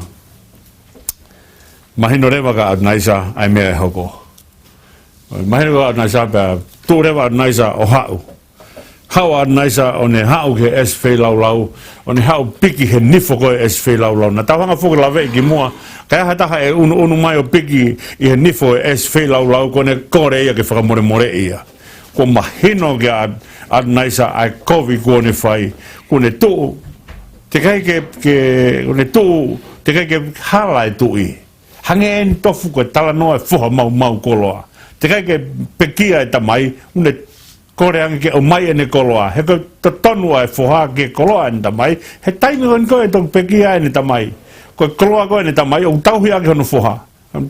mahino leva kia ʻAtonaisa ʻa e meʻa ʻe hoko. Mahino kia ʻAtonaisa pea tuʻu leva ʻAtonaisa ʻo haʻu. Haʻu ʻAtonaisa ʻo ne haʻu ki he ʻesi feilaulau, ʻo ne haʻu piki he nifo ko ē ʻesi feilaulau. Naʻa tau hanga foki ʻo laveʻi kimuʻa, ka ʻi ai ha taha ʻe ʻunuʻunu mai ʻo piki ʻi he nifo ʻo e ʻesi feilaulau, ko ʻene kole ia ke fakamolemoleʻi ia. Kuo mahino kia ʻAt-, ʻAtonaisa ʻa e kovi kuo ne fai, kuo ne tuʻu, teʻeki ai ke, ke, kuo ne tuʻu, teʻeki ai ke hala e tuʻi. Hangē eni tofu ko e talanoa e foha maumau koloa. Teʻeki ai ke pekia e tamai, ʻo ne kole ange ke ʻomai ʻene koloa. He ko e totonu ʻa e foha ke koloa ʻene tamai, he taimi ko eni ko ē ʻe toki pekia ai ʻene tamai. Ko e koloa ko ē ʻene tamai, ʻoku tauhi ʻaki hono foha.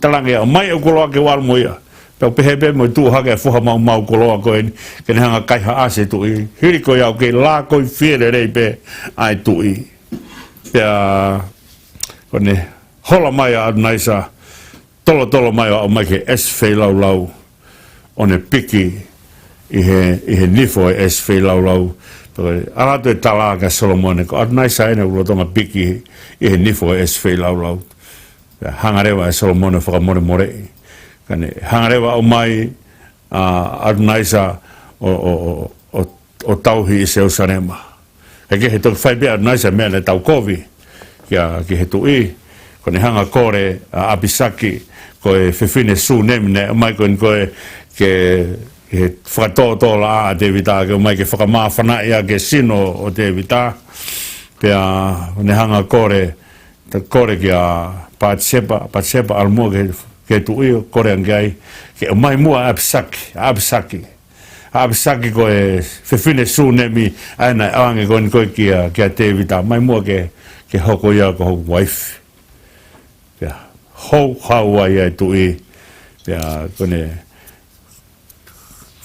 Talaange ʻomai ʻeku koloa ke u ʻalu mo ia. Pea ʻoku pehē pē mo e tuʻu hake e foha maumau koloa ko eni, ke ne hanga kaihaʻasi e tuʻi. Hili ko ia ʻoku kei lākoi fie lelei pē ʻa e tuʻi. Pea, ko ʻene hola mai ʻa ʻAtonaisa, tolotolo mai ʻo aʻu mai ki he ʻesi feilaulau, ʻo ne piki ʻi he, ʻi he nifo ʻo e ʻesi feilaulau, Pea ko e ʻalu atu e tala kia Solomone, ko ʻAtonaisa eni ʻoku lolotonga piki ʻi he nifo ʻo e ʻesi feilaulau. Pea hanga leva ʻe Solomone ʻo fakamolemoleʻi. Ka ne hanga leva ʻo ʻomai ʻa ʻAtonaisa ʻo, ʻo, ʻo, ʻo, ʻo tauhi ʻi Selūsalema. Kae kehe, toki fai pē ʻe ʻAtonaisa e meʻa naʻe taukovi kia, ki he tuʻi, ko ʻene hanga ʻo kole ʻa ʻApisaki, ko e fefine Sūnemi naʻe ʻomai ko eni ko ē ke, ke fakatōtōlaʻā ʻa Tēvita, ke ʻomai ke fakamāfanaʻi ʻa e sino ʻo Tēvita. Pea ne hanga ʻo kole, ta kole kia Patisepa, Patisepa ʻalu muʻa ki he, ki he tuʻi ʻo kole ange ai, ke ʻomai muʻa ʻa ʻApisaki, ʻa ʻApisaki. ʻA ʻApisaki ko e fefine Sūnemi, ʻa ē naʻe ʻoange ko eni ko ē kia, kia Tēvita, ʻomai muʻa ke, ke hoko ia ko hoku uaifi. Pea houhau ai ʻa e tuʻi, pea ko ʻene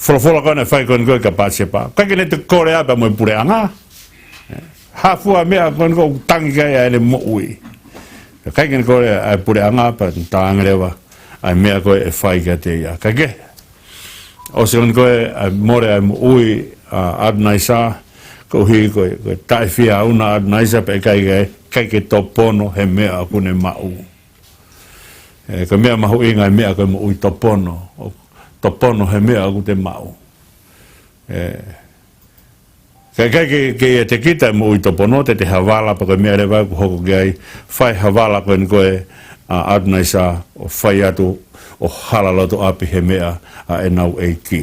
folofola ko ē naʻe fai ko eni ko ē kia Patisepa. ʻIkai ke ne toe kole ai pea mo e puleʻanga. Hā fua e meʻa ko eni ʻoku tangi ki ai ʻa ʻene moʻui. ʻIkai ke ne kole ʻa e puleʻanga pea ne talaange leva ʻa e meʻa ko ē ʻe fai kiate ia. Kae kehe, ʻosi ko eni ko ē ʻa e mole ʻa e moʻui ʻa ʻAtonaisa, koeʻuhi ko e, ko e taʻefiauna ʻa ʻAtonaisa pea ʻikai ke, ʻikai ke topono he meʻa ʻoku ne maʻu. ʻE, ko e meʻa mahuʻinga e meʻa ko e moʻui, topono, ʻo topono he meʻa ʻoku te maʻu. ʻE, ka ʻikai ke, ke ʻiate kita e moʻui topono, te te havala pea ko e meʻa leva ʻoku hoko ki ai, fai havala ko eni ko ē ʻa ʻAtonaisa ʻo fai atu ʻo hala loto ʻapi he meʻa ʻa ʻenau ʻeiki.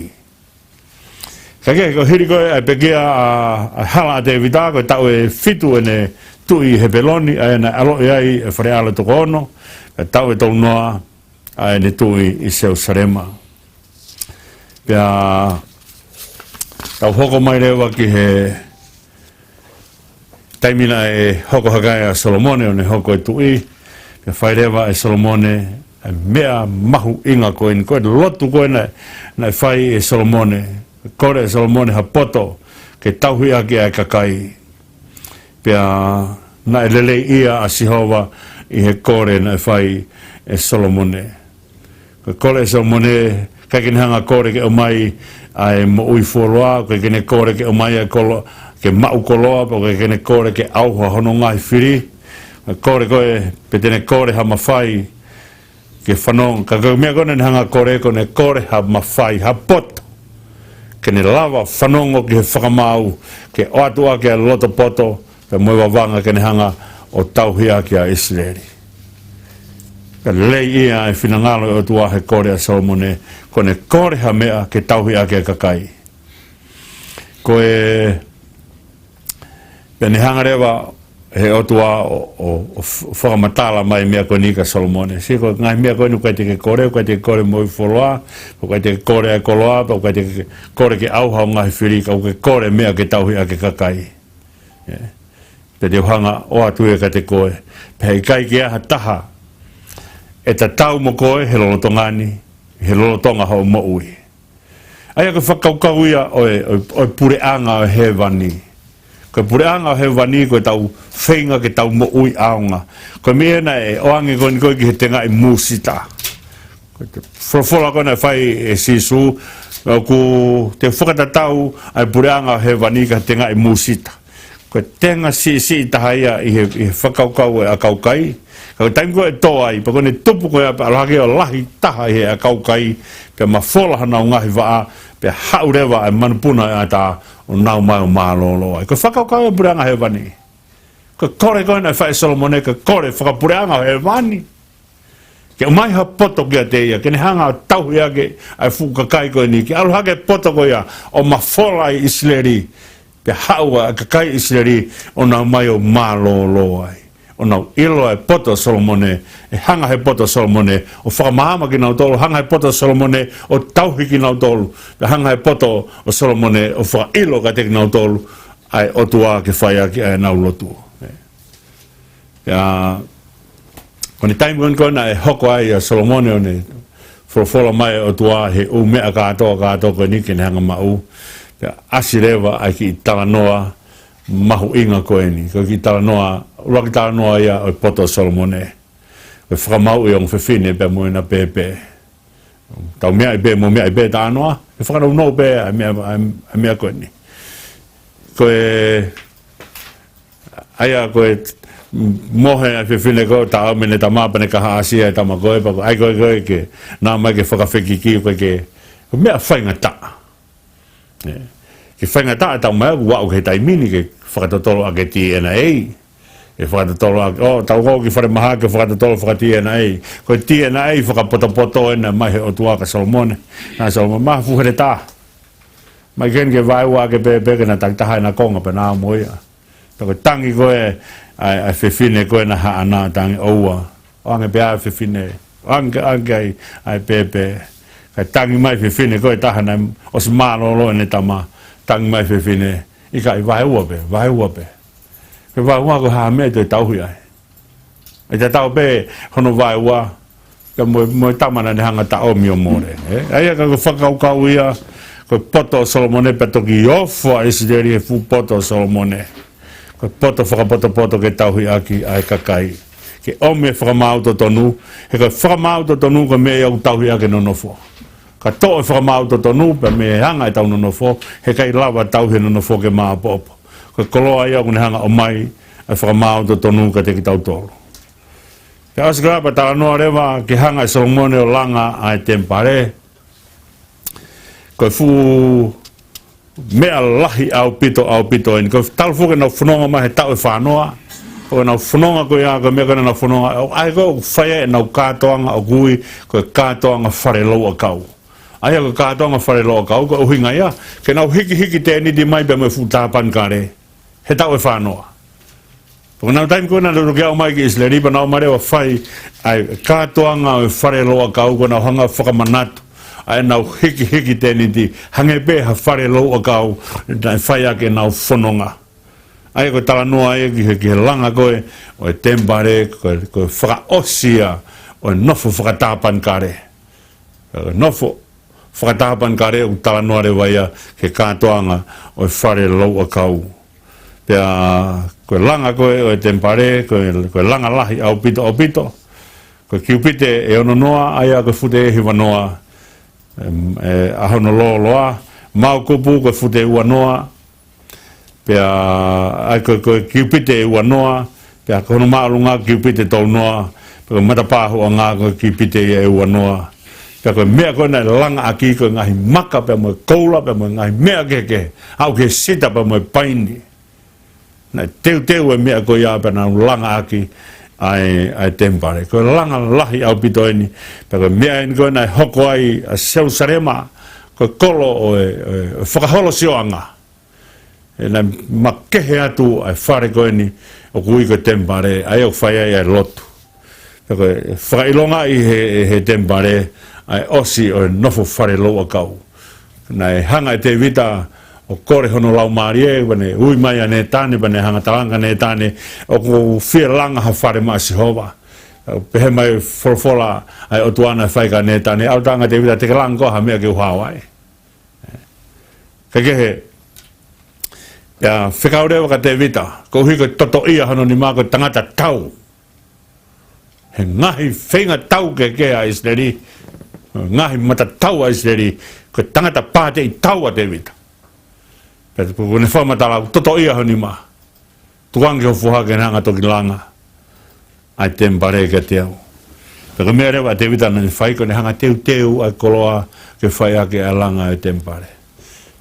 Kae kehe, ko e hili ko ē ʻa e pekia ʻa, ʻa e hala ʻa Tēvita, ko e taʻu ʻe fitu ʻene tuʻi ʻi Hepeloni, ʻa ē naʻe ʻaloʻi ai e fale ʻalo ʻe toko ono, ko e taʻu ʻe tolunoa ʻa ʻene tuʻi ʻi Selūsalema. Pea tau hoko mai leva ki he taimi naʻe hoko hake ai ʻa Solomone ʻo ne hoko ko e tuʻi, pea fai leva ʻe Solomone ʻa e meʻa mahuʻinga ko eni, ko e lotu ko ē naʻe, naʻe fai ʻe Solomone, kole ʻe Solomone ha poto ke tauhi ʻaki ʻa e kakai. Pea naʻe leleiʻia ʻa Sihova ʻi he kole naʻe fai ʻe Solomone. Ko e kole ʻa Solomone, ʻikai ke ne hanga ʻo kole ke ʻomai ʻa e moʻui fuoloa, ʻikai ke ne kole ke ʻomai ʻa e kolo-, ke maʻu koloa, pea ʻikai ke ne kole ke ʻauha hono ngaahi fili. Ko e kole ko ē, pe te ne kole ha mafai ke fanongo. Ka ko e meʻa ko ē naʻa ne hanga ʻo kole, ko ʻene kole ha mafai, ha poto ke ne lava fanongo ki he fakamaau, ke ʻoatu ʻaki ʻa e loto poto, pea mo e vavanga ke ne hanga ʻo tauhi ʻaki ʻa ʻIsileli. Pea leleiʻia e finangalo ʻo e ʻOtua he kole ʻa Solomone, ko ʻene kole ha meʻa ke tauhi ʻaki ʻa e kakai. Ko e, pea ne hanga leva he ʻOtua ʻo, ʻo, ʻo f-, fakamatala mai e meʻa ko eni kia Solomone. Sio, ko e ngaahi meʻa ko eni ʻoku ʻikai te ke kole, ʻoku ʻikai te ke kole moʻui fuoloa, ʻoku ʻikai te ke kole ʻa e koloa, pea ʻoku ʻikai te ke kole ke ʻauha hoʻo ngaahi fili, ka ʻoku ke kole meʻa ke tauhi ʻaki e kakai. ʻE. Pea te u hanga ʻo ʻoatu ia kiate koe. Pea ʻikai ke ʻi ai ha taha ʻe tatau mo koe he lolotonga ni, he lolotonga hoʻo moʻui. ʻA ia ko e fakakaukau ia ʻo e, ʻo e, ʻo e puleʻanga ʻo hēvani. Ko e puleʻanga ʻo hēvani ko ʻetau feinga ke tau moʻui ʻaonga. Ko e meʻa naʻe ʻoange ko eni ko ē ki he tengaʻi mūsita. Ko e folofola ko ē naʻe fai ʻe Sīsū, ʻoku te fakatatau ʻa e puleʻanga ʻo hēvani ki ha tengaʻi mūsita. Ko e tenga siʻisiʻi taha ia ʻi he, ʻi he fakakaukau ʻo e ʻakau kai. Ka ko e taimi ko ē ʻe tō ai, pea ko ʻene tupu ko ia pea ʻalu hake ʻo lahi taha ʻi he ʻakau kai, pea mafola honau ngaahi vaʻa, pea haʻu leva ʻa e manupuna ʻo e ʻatā ʻo nau mai ʻo mālōlō ai. Ko e fakakaukau ʻo e puleʻanga hēvani. Ko e kole ko ē naʻe fai ʻe Solomone, ko e kole fakapuleʻanga ʻo hēvani. Ke ʻomai ha poto kiate ia, ke ne hanga ʻo tauhi ʻaki ʻa e fuʻu kakai ko eni, ke ʻalu hake e poto ko ia ʻo mafola ʻi ʻIsileli, pea haʻu ʻa e kakai ʻIsileli ʻo nau mai ʻo mālōlō ai. ʻO nau ʻilo ʻa e poto ʻo Solomone, ʻe hanga he poto ʻo Solomone ʻo fakamaama kinautolu, hanga he poto ʻo Solomone ʻo tauhi kinautolu, pea hanga he poto ʻo Solomone ʻo fakaʻilo kiate kinautolu ʻa e ʻOtua ke fai ʻaki ʻa ʻenau lotu. Pea ko ʻene taimi ko eni ko ē naʻe hoko ai ʻa Solomone ʻo ne folofola mai ʻa e ʻOtua he ʻū meʻa kātoa, kātoa ko eni ke ne hanga ʻo maʻu. Pea ʻasi leva ʻa e kiʻi talanoa mahuʻinga ko eni. Ko e kiʻi talanoa, ʻuluaki talanoa ia ʻo e poto ʻo Solomone. Ko e fakamāuʻi ʻo e ongo fefine pea mo ʻena pēpē. Tau meaʻi pē, mou meaʻi pē talanoa, ʻe fakanounou pē ʻa e meʻa, ʻa e, ʻa e meʻa ko eni. ko e, ʻa ia ko e mohe ʻa e fefine ko ē ʻo taʻomi ʻene tama pea ne kahaʻasi ʻa e tama ko ē, pea ko e ʻai ko ē ko ē ke nau ō mai ke fakafekiki ko ē ke, ko e meʻa faingataʻa. ʻE, ke faingataʻa e tau mai ʻoku aʻu ki he taimi ni ke fakatotolo ʻaki e T N A. Ke fakatotolo ʻaki, ʻo, tau ō ki falemahaki ke fakatotolo faka-T N A. Ko e T N A fakapotopoto ʻena mai he ʻOtua kia Solomone. Naʻe Solomone, mafu he leta. Mai ken ke vaeua ʻaki pē, pea ke na takitaha ʻena konga pea na ō mo ia. Pea ko e tangi ko ē ʻa e, ʻa e fefine ko ē naʻe haʻana, tangi, ʻoua. ʻOange pē ʻa e fefine, ʻoange, ʻoange ai ʻa e pēpē. Kae tangi mai e fefine ko ē, taha naʻe ʻosi mālōlō ʻene tama, tangi mai e fefine, ʻikai, vaeua pē, vaeua pē. Ke vaeua, ko e hā e meʻa ʻe toe tauhi ai? ʻE tatau pē hono vaeua, ka mo, mo e tama naʻa ne hanga ʻo taʻomi ʻo mole, ē? ʻA ia ka ko e fakakaukau ia, ko e poto ʻo Solomone pea toki ofo ʻa ʻIsileli he fuʻu poto ʻo Solomone. Ko e poto fakapotopoto ke tauhi ʻaki ʻa e kakai. Ke ʻomi e fakamaau totonu, he ko e fakamaau totonu ko e meʻa ia ʻoku tauhi ʻaki e nonofo. Ka toʻo e fakamaau totonu, pea mei he anga ʻetau nonofo, heʻikai lava tauhi e nonofo ke maopoopo. Ko e koloa ia ʻoku ne hanga ʻo ʻomai ʻa e fakamaau totonu kiate kitautolu. Pea ʻosi ko ia pea talanoa leva ki he hanga ʻe Solomone ʻo langa ʻa e temipale. Ko e fuʻu meʻa lahi ʻaupito, ʻaupito eni. Ko e talu foki ʻenau fononga mai he taʻu ʻe fānoa. Ko ʻenau fononga ko ia, ko e meʻa ko ē naʻa nau fononga, ʻo ʻai ko ē ʻoku fai ai ʻenau kātoanga ʻoku ui ko e kātoanga fale louʻakau. ʻA ia ko e kātoanga fale louʻakau, ko e ʻuhinga ia ke nau hikihiki tēniti mai pea mo e fuʻu tāpanekale he taʻu ʻe fānoa. Pea ko e taimi ko ē naʻa nau toki aʻu mai ki ʻIsileli pea nau ō mai leva ʻo fai ʻa e kātoanga ʻo e fale louʻakau, ko ʻenau hanga ʻo fakamanatu ʻa ʻenau hikihiki tēniti, hangē pē ha fale louʻakau naʻe fai ʻaki ʻenau fononga. ʻA ia ko e talanoa ia ki he, ki he langa ko ē ʻo e temipale, ko e, ko e fakaʻosi ia ʻo e nofo fakatāpanekale. Ko e nofo fakatāpanekale ʻoku talanoa leva ia ki he kātoanga ʻo e fale louʻakau. Pea ko e langa ko ē ʻo e temipale, ko e, ko e langa lahi ʻaupito, ʻaupito. Ko e kiupite ʻe ononoa, ʻa ia ko e fute ʻe hivanoa, em, ʻe, ʻa hono lōloa, māukupu ko e fute ʻe uanoa, pea, ʻa ia ko e, ko e kiupite ʻe uanoa, pea ko hono māʻolunga kiupite ʻe tolunoa, pea ko e matapā huʻanga ko e kiupite ia ʻe uanoa. Pea ko e meʻa ko ē naʻe langa ʻaki ko e ngaahi maka pea mo e koula pea mo e ngaahi meʻa kehekehe, aʻu ki he sita pea mo e paini. Naʻe teuteu e meʻa ko ia pea nau langa ʻaki ʻa e, ʻa e temipale. Ko e langa lahi ʻaupito eni, pea ko e meʻa eni ko ē naʻe hoko ai ʻa Selusalema ko e kolo ʻo e, ʻo e, ʻo e fakaholosioʻanga. ʻE, naʻe makehe atu ʻa e fale ko eni ʻoku ui ko e temipale, ʻa ia ʻoku fai ai ʻa e lotu. Pea ko e fakaʻilongaʻi he, he temipale ʻa e ʻosi ʻo e nofo fale louʻakau. Naʻe hanga ʻe Tēvita ʻo kole hono laumālie, pea ne ui mai ʻa Nētane, pea ne hanga ʻo talaange kia Nētane, ʻoku ou fie langa ha fale maʻa Sihova. Pehē mai e folofola ʻa e ʻOtua naʻe fai kia Nētane, ʻalu ʻo talaange kia Tēvita, te ke langa koe ha meʻa ke u hao ai. Kae kehe, pea fekau leva kia Tēvita, koeʻuhi ko e totoʻia hono nima, ko e tangata tau. He ngaahi feinga tau kehekehe ʻa ʻIsileli, ngaahi matatau ʻa ʻIsileli, ko e tangata pāteʻi tau ʻa Tēvita. Pea ko ʻene fakamatala, totoʻia ho nima. Tukuange ki ho foha ke ne hanga ʻo toki langa ʻa e temipale kiate au. Pea ko e meʻa leva ʻa Tēvita naʻa ne fai, ko ʻene hanga ʻo teuteu ʻa e koloa ke fai ʻaki ʻa e langa ʻo e temipale.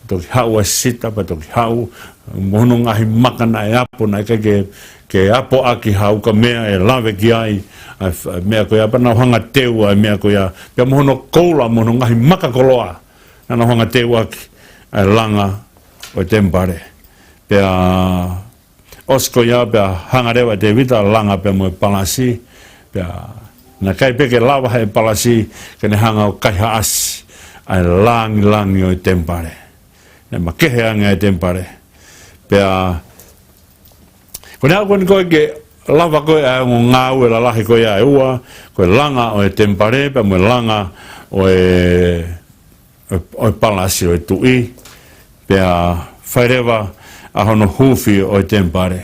Toki haʻu ʻa e sita, pea toki haʻu mo hono ngaahi maka naʻe ʻapo, naʻe ʻikai ke, ke ʻapo ʻaki ha ukamea ʻe lave ki ai ʻa e f-, ʻa e meʻa ko ia, pea nau hanga ʻo teu ʻa e meʻa ko ia, pea mo hono koula, mo hono ngaahi maka koloa, naʻa nau hanga ʻo teu ʻaki ʻa e langa ʻo e temipale. Pea ʻosi ko ia pea hanga leva ʻe Tēvita ʻo langa pea mo e palasi, pea naʻe ʻikai pē ke lava ʻe he palasi ke ne hanga ʻo kaihaʻasi ʻa e langilangi ʻo e temipale. Naʻe makehe ange ʻa e temipale. Pea ko ʻene aʻu ko eni ko ē ke lava ko ē ʻa e ongo ngāue lalahi ko ia ʻe ua, ko e langa ʻo e temipale, pea mo e langa ʻo e ʻo e, ʻo e palasi ʻo e tuʻi, pea fai leva ʻa hono huufi ʻo e temipale.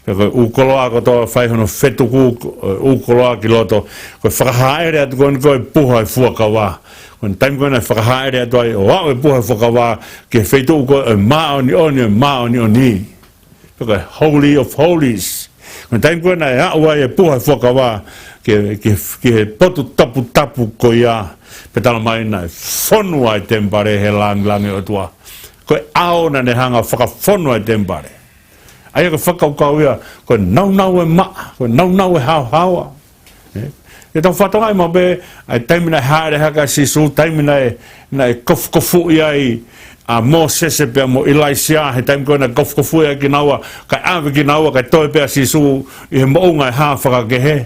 Pea ko e ʻū koloa kotoa fai hono fetuku, ʻū koloa ki loto, ko e fakahāʻele atu ko eni ko e puha e fuakava. Ko e taimi ko ē naʻe fakahāʻele atu ai ʻo aʻu e puha e fuakava ki he feituʻu ko ē ʻo e māʻoniʻoni ʻo e māʻoniʻoni. Pea ko e Holy of Holies. Ko e taimi ko ē naʻe aʻu ai e puha e fuakava ki he, ki he, ki he potu toputapu ko ia, pea talamai naʻe fonu ai e temipale he lāngilangi ʻo e ʻOtua. Ko e ʻao naʻa ne hanga ʻo fakafonu ai e temipale. ʻA ia ko e fakakaukau ia, ko e naunau e maʻa, ko e naunau e haohaoa. ʻE, ke tau fakatokangaʻi maʻu pē ʻa e taimi naʻe hāʻele hake ai ʻa Sīsū, taimi naʻe, naʻe kofukofuʻi ai ʻa Mōsese pea mo ʻIlaisiā, he taimi ko ē naʻe kofukofuʻi ai kinaua, kae ʻave kinaua, kae toe pē ʻa Sīsū ʻi he moʻunga ʻo e hā fakakehe.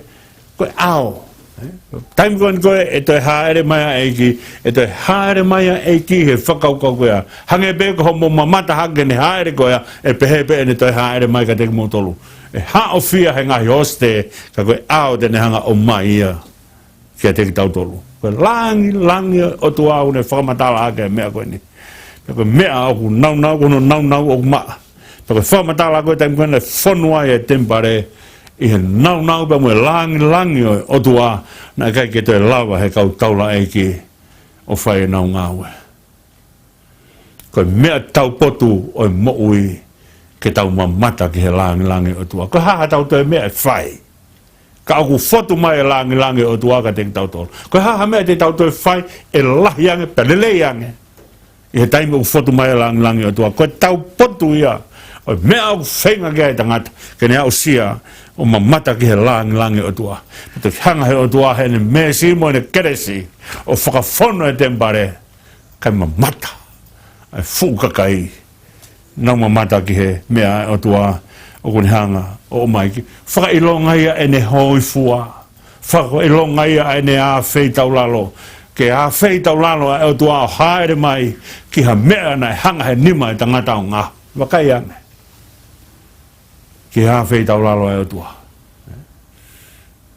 Ko e ʻao. ʻE, taimi ko eni ko ē ʻe toe hāʻele mai ʻa e ʻEiki, ʻe toe hāʻele mai ʻa e ʻEiki he fakakaukau ko ia. Hangē pē ko hoʻomou mamata hake ki heʻene hāʻele ko ia, ʻe pehē pē ʻene toe hāʻele mai kiate kimoutolu. ʻE haʻofia he ngaahi hosite, ka ko e ʻao te ne hanga ʻo ʻomai ia kiate kitautolu. Ko e lāngilangi ʻo e ʻOtua ʻoku ne fakamatala hake e meʻa ko eni. Pea ko e meʻa ʻoku naunau, ko hono naunau ʻoku maʻa. Pea ko e fakamatala ko e taimi ko ē naʻe fonu ai e temipale ʻi he naunau pea mo e lāngilangi ʻo e ʻOtua, naʻe ʻikai ke toe lava he kau taulaʻeiki ʻo fai ʻenau ngāue. Ko e meʻa taupotu ʻo e moʻui ke tau mamata ki he lāngilangi ʻo e ʻOtua. Ko e hā haʻatau toe meʻa ʻe fai, ka ʻoku fotu mai e lāngilangi ʻo e ʻOtua kiate kitautolu? Ko e hā ha meʻa te tau toe fai ʻe lahi ange pea lelei ange ʻi he taimi ʻoku fotu mai e lāngilangi ʻo e ʻOtua? Ko e taupotu ia ʻo e meʻa ʻoku feinga ki ai e tangata ke ne aʻusia ʻo mamata ki he lāngilangi ʻo e ʻOtua. Pea toki hanga he ʻOtua heʻene meesi mo ʻene kelesi ʻo fakafonu e temipale, kae mamata ʻa e fuʻu kakai, nau mamata ki he meʻa ʻa e ʻOtua ʻoku ne hanga ʻo ʻomai ki. Fakaʻilonga ia ʻene hōifua. Fakaʻilonga ia ʻene āfeitaulalo. Ke āfeitaulalo ʻa e ʻOtua ʻo hāʻele mai ki ha meʻa naʻe hanga he nima e tangata ʻo ngāue. Vakai ange ki he āfeitaulalo ʻa e ʻOtua.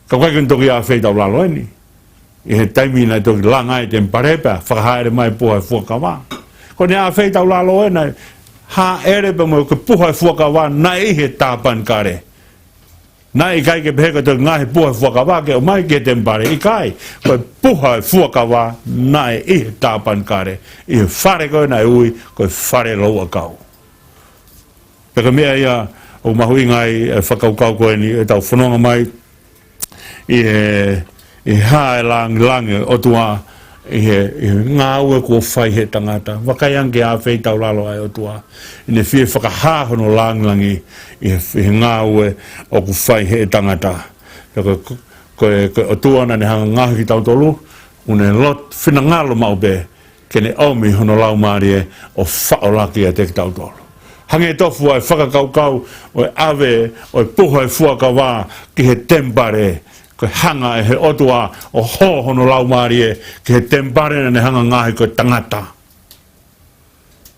Ka ʻoku ʻikai ke ne toki āfeitaulalo eni ʻi he taimi naʻe toki langa ai e temipale pea fakahāʻele mai e puha e fuakava. Ko ʻene āfeitaulalo ē naʻe hāʻele pea mo e ko e puha e fuakava naʻe ʻi he tāpanekale. Naʻe ʻikai ke pehē ko e toki ngaahi puha e fuakava ke ʻomai ki he temipale, ʻikai. Ko e puha e fuakava naʻe ʻi he tāpanekale, ʻi he fale ko ē naʻe ui ko e fale louʻakau. Pea ko e meʻa ia ʻoku mahuʻinga ai e fakakaukau ko eni ʻetau fononga mai ʻi he, ʻi he hā e lāngilangi ʻo e ʻOtua ʻi he, ʻi he ngāue kuo fai he tangata. Vakai ange ki he āfeitaulalo ʻa e ʻOtua ʻi heʻene fie fakahā hono lāngilangi ʻi he, ʻi he ngāue ʻoku fai he tangata. Pea ko e, ko e, ko e ʻOtua naʻa ne hanga ʻo ngaohi kitautolu, ʻoku ne loto finangalo maʻu pē ke ne ʻomi hono Laumālie ʻo faʻolaki ʻiate kitautolu. Hangē tofu ʻa e fakakaukau ʻo e ʻave ʻo e puha e fuakava ki he temipale, ko e hanga ʻe he ʻOtua ʻo hō hono Laumālie ki he temipale naʻa ne hanga ʻo ngaohi ko e tangata.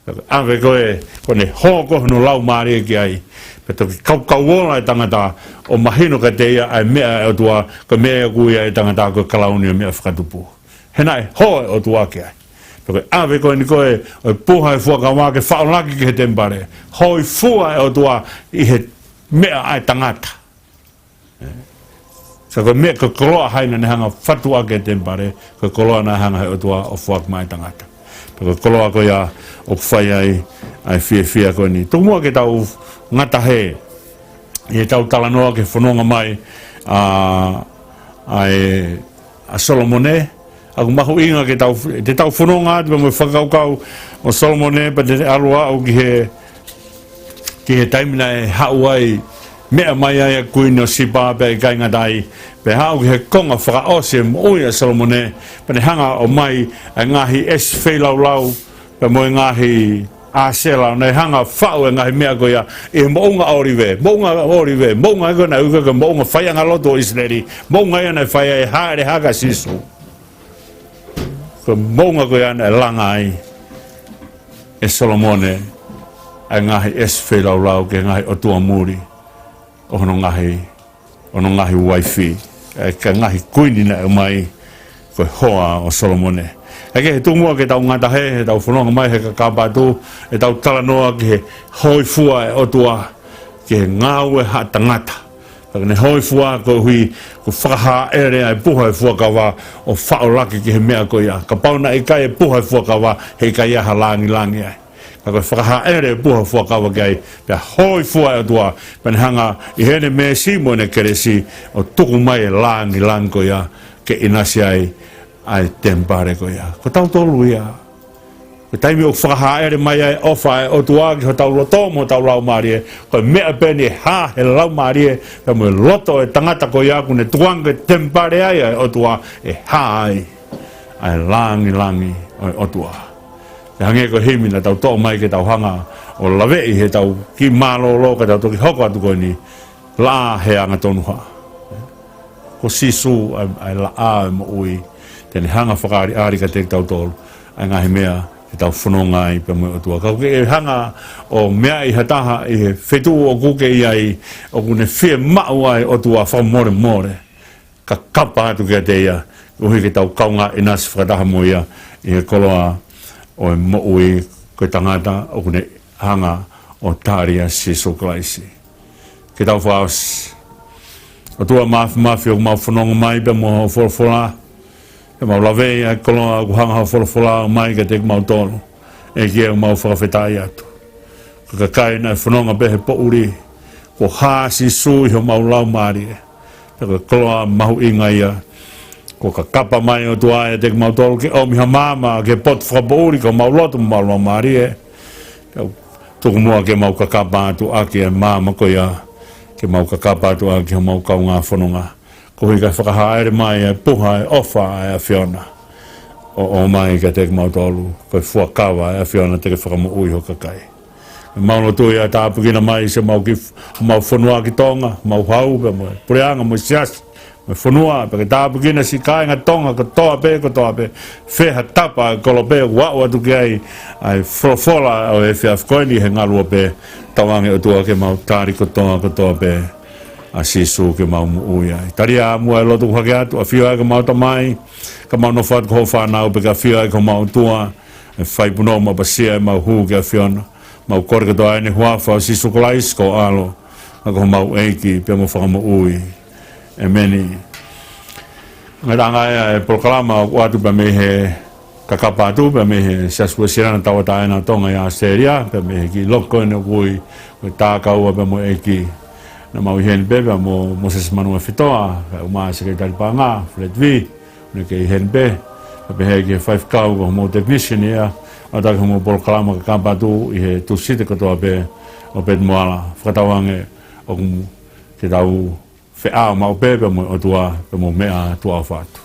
Pea ko e ʻave ko ē, ko ʻene hō ko ē hono Laumālie ki ai, pea toki kaukau ola e tangata ʻo mahino kiate ia ʻa e meʻa ʻa e ʻOtua, ko e meʻa ia ʻoku ui ʻe he tangata ko e kalauni ʻo e meʻa fakatupu. He naʻe hō e ʻOtua ki ai. Pea ko e ʻave ko eni ko ē ʻo e puha e fuakava ke faʻolaki ki he temipale, hōifua e ʻOtua ʻi he meʻa ʻa e tangata. Ka ko e meʻa, ko e koloa ʻa hai naʻa ne hanga ʻo fatu ʻaki e temipale? Ko e koloa naʻe hanga he ʻOtua ʻo foaki maʻa e tangata. Pea ko e koloa ko ia ʻoku fai ai ʻa e fiefia ko eni. Tuku muʻa ke tau ngata hē ʻi heʻetau talanoa ki he fononga mai ʻa, ʻa e, ʻa Solomone. ʻOku mahuʻinga ke tau, te tau fononga atu pea mo e fakakaukau ʻo Solomone, pea te ʻalu atu ki he, ki he taimi naʻe haʻu ai, meʻa mai ai ʻa e kuini ʻo Sipa, pea ʻikai ngata ai, pea haʻu ki he konga fakaʻosi e moʻui ʻa Solomone, pea ne hanga ʻo ʻomai ʻa e ngaahi ʻesi feilaulau, pea mo e ngaahi ʻAsela, ʻo ne hanga ʻo faʻu e ngaahi meʻa ko ia ʻi he moʻunga ʻŌlive, moʻunga ʻŌlive, moʻunga ko ē naʻe ui ko e moʻunga faiʻanga lotu ʻo ʻIsileli, moʻunga ia naʻe fai ai e hāʻele hake ʻa Sīsū. Ko e moʻunga ko ia naʻe langa ai ʻe Solomone ʻa e ngaahi ʻesi feilaulau ki he ngaahi ʻotua muli ʻo hono ngaahi, hono ngaahi uaifi, ʻa e ngaahi kuini naʻe ʻomai ko e hoa ʻo Solomone. ʻE ke, tuku muʻa ke tau ngata hē, heʻetau fononga mai he kakapa atu, ʻetau talanoa ki he hōifua e ʻOtua ki he ngāue ʻa e tangata. Ka ke ne hōifua koeʻuhi kuo fakahāʻele ʻa e puha ʻo e fuakava ʻo faʻo laki ki he meʻa ko ia. Kapau naʻe ʻikai e puha ʻo e fuakava, heʻikai ha lāngilangi ai. Ka ko e fakahāʻele ʻo e puha ʻo e fuakava ki ai, pea hōifua e ʻOtua, pea ne hanga ʻi heʻene meesi mo ʻene kelesi ʻo tuku mai e lāngilangi ko ia ke ʻinasi ai ʻa e temipale ko ia. Ko tautolu ia. Ko e taimi ʻoku fakahāʻele mai ai e ʻofa ʻa e ʻOtua ki hotau loto mo hotau laumālie, ko e meʻa pē eni ʻe hā he laumālie, pea mo e loto ʻo e tangata ko ia kuo ne tukuange temipale ai ʻa e ʻOtua, ʻe hā ai ʻa e lāngilangi ʻo e ʻOtua. Pea hangē ko e himi naʻa tau toʻo mai ke tau hanga ʻo laveʻi heʻetau kiʻi mālōlō ka tau toki hoko atu ko eni, Laʻā he angatonu hā. Ko Sīsū ʻa e, ʻa e laʻā ʻo e moʻui, te ne hanga fakaʻaliʻali kiate kitautolu ʻa e ngaahi meʻa ke tau fononga ai pea mo e ʻOtua. Ka ʻoku ke hanga ʻo meaʻi ha taha ʻi he feituʻu ʻoku ke ʻi ai, ʻoku ne fiemaʻu ai ʻa e ʻOtua fakamolemole, kakapa atu kiate ia, koeʻuhi ke tau kaungā ʻinasi fakataha mo ia ʻi he koloa ʻo e moʻui, ko e tangata ʻoku ne hanga ʻo tali ʻa Sīsū Kalaisi. Ke tau fakaʻosi. ʻOtua Māfimafi, ʻoku mau fononga mai pea mo hoʻo folofola, pea mau laveʻi ʻa e koloa ʻoku hanga ʻe hoʻo folofola ʻo ʻomai kiate kimautolu. ʻEiki, ʻoku mau fakafetaʻi atu. Ko e kakai naʻe fononga pē he poʻuli, kuo hā ʻa Sīsū ʻi homau laumālie. Pea ko e koloa mahuʻinga ia kuo kakapa mai ʻOtua ʻiate kimautolu ke ʻomi ha maama ki he potu fakapoʻuli ki homau loto mo homau laumālie. Pea tuku muʻa ke mau kakapa atu ʻaki e maama ko ia, ke mau kakapa atu ʻaki homau kaungā fononga. Koeʻuhi kae fakahāʻele mai e puha ʻo e ʻofa ʻa e ʻAfiona ʻo, ʻomai kiate kimautolu, ko e fuakava ʻa e ʻAfiona te ke fakamoʻui ho kakai. Mau lotu ia, tāpuekina mai siʻemau kiʻi, mau fonua ki Tonga, mau hau pea mo e puleʻanga mo e siasi, mo e fonua, pea ke tāpuekina siʻi kāinga Tonga kotoa pē, kotoa pē, fē ha tapa ʻo e kolope ʻoku aʻu atu ki ai ʻa e folofola ʻo e efiafi ko eni he ngaluope, tauange ʻOtua ke mau tali kotoa, kotoa pē ʻa Sīsū ke mau moʻui ai. Tali ā muʻa e lotu ʻoku hake atu, ʻafio ai ko homau Tamai, ka mau nofo atu ko hoʻo fānau, pea ke ʻafio ai ko homau ʻOtua, ʻe fai punou mo ʻapasia ʻemau hū ki he ʻAfiona. Mau kole kotoa ʻi he huafa ʻo Sīsū Kalaisi ko ho ʻAlo, ka ko homau ʻEiki pea mo Fakamoʻui. ʻEmeni. Ngataʻanga ia e polokalama ʻoku ʻoatu pea mei he kakapa atu, pea mei he Siasi Uēsiliana Tauʻatāina ʻo Tonga ʻi ʻAositelēlia, pea mei he kiʻi loki ko eni ʻoku ui ko e Tākaua pea mo e ʻEiki. Naʻa mau ʻi heni pē, pea mo Mōsese Manuofetoa, pea mo e Sekelitali Paʻanga, Fred V, naʻe kei ʻi heni pē, pea pehē ki he faifekau ko homau tekiniseni ia, ʻoatu ʻaki homau polokalama kakapa atu ʻi he Tūsite kotoa pē ʻo Betty Moala, fakatauange ʻoku ke tau feʻao maʻu pē pea mo e ʻOtua, pea mo e meʻa tuʻa ʻofa atu.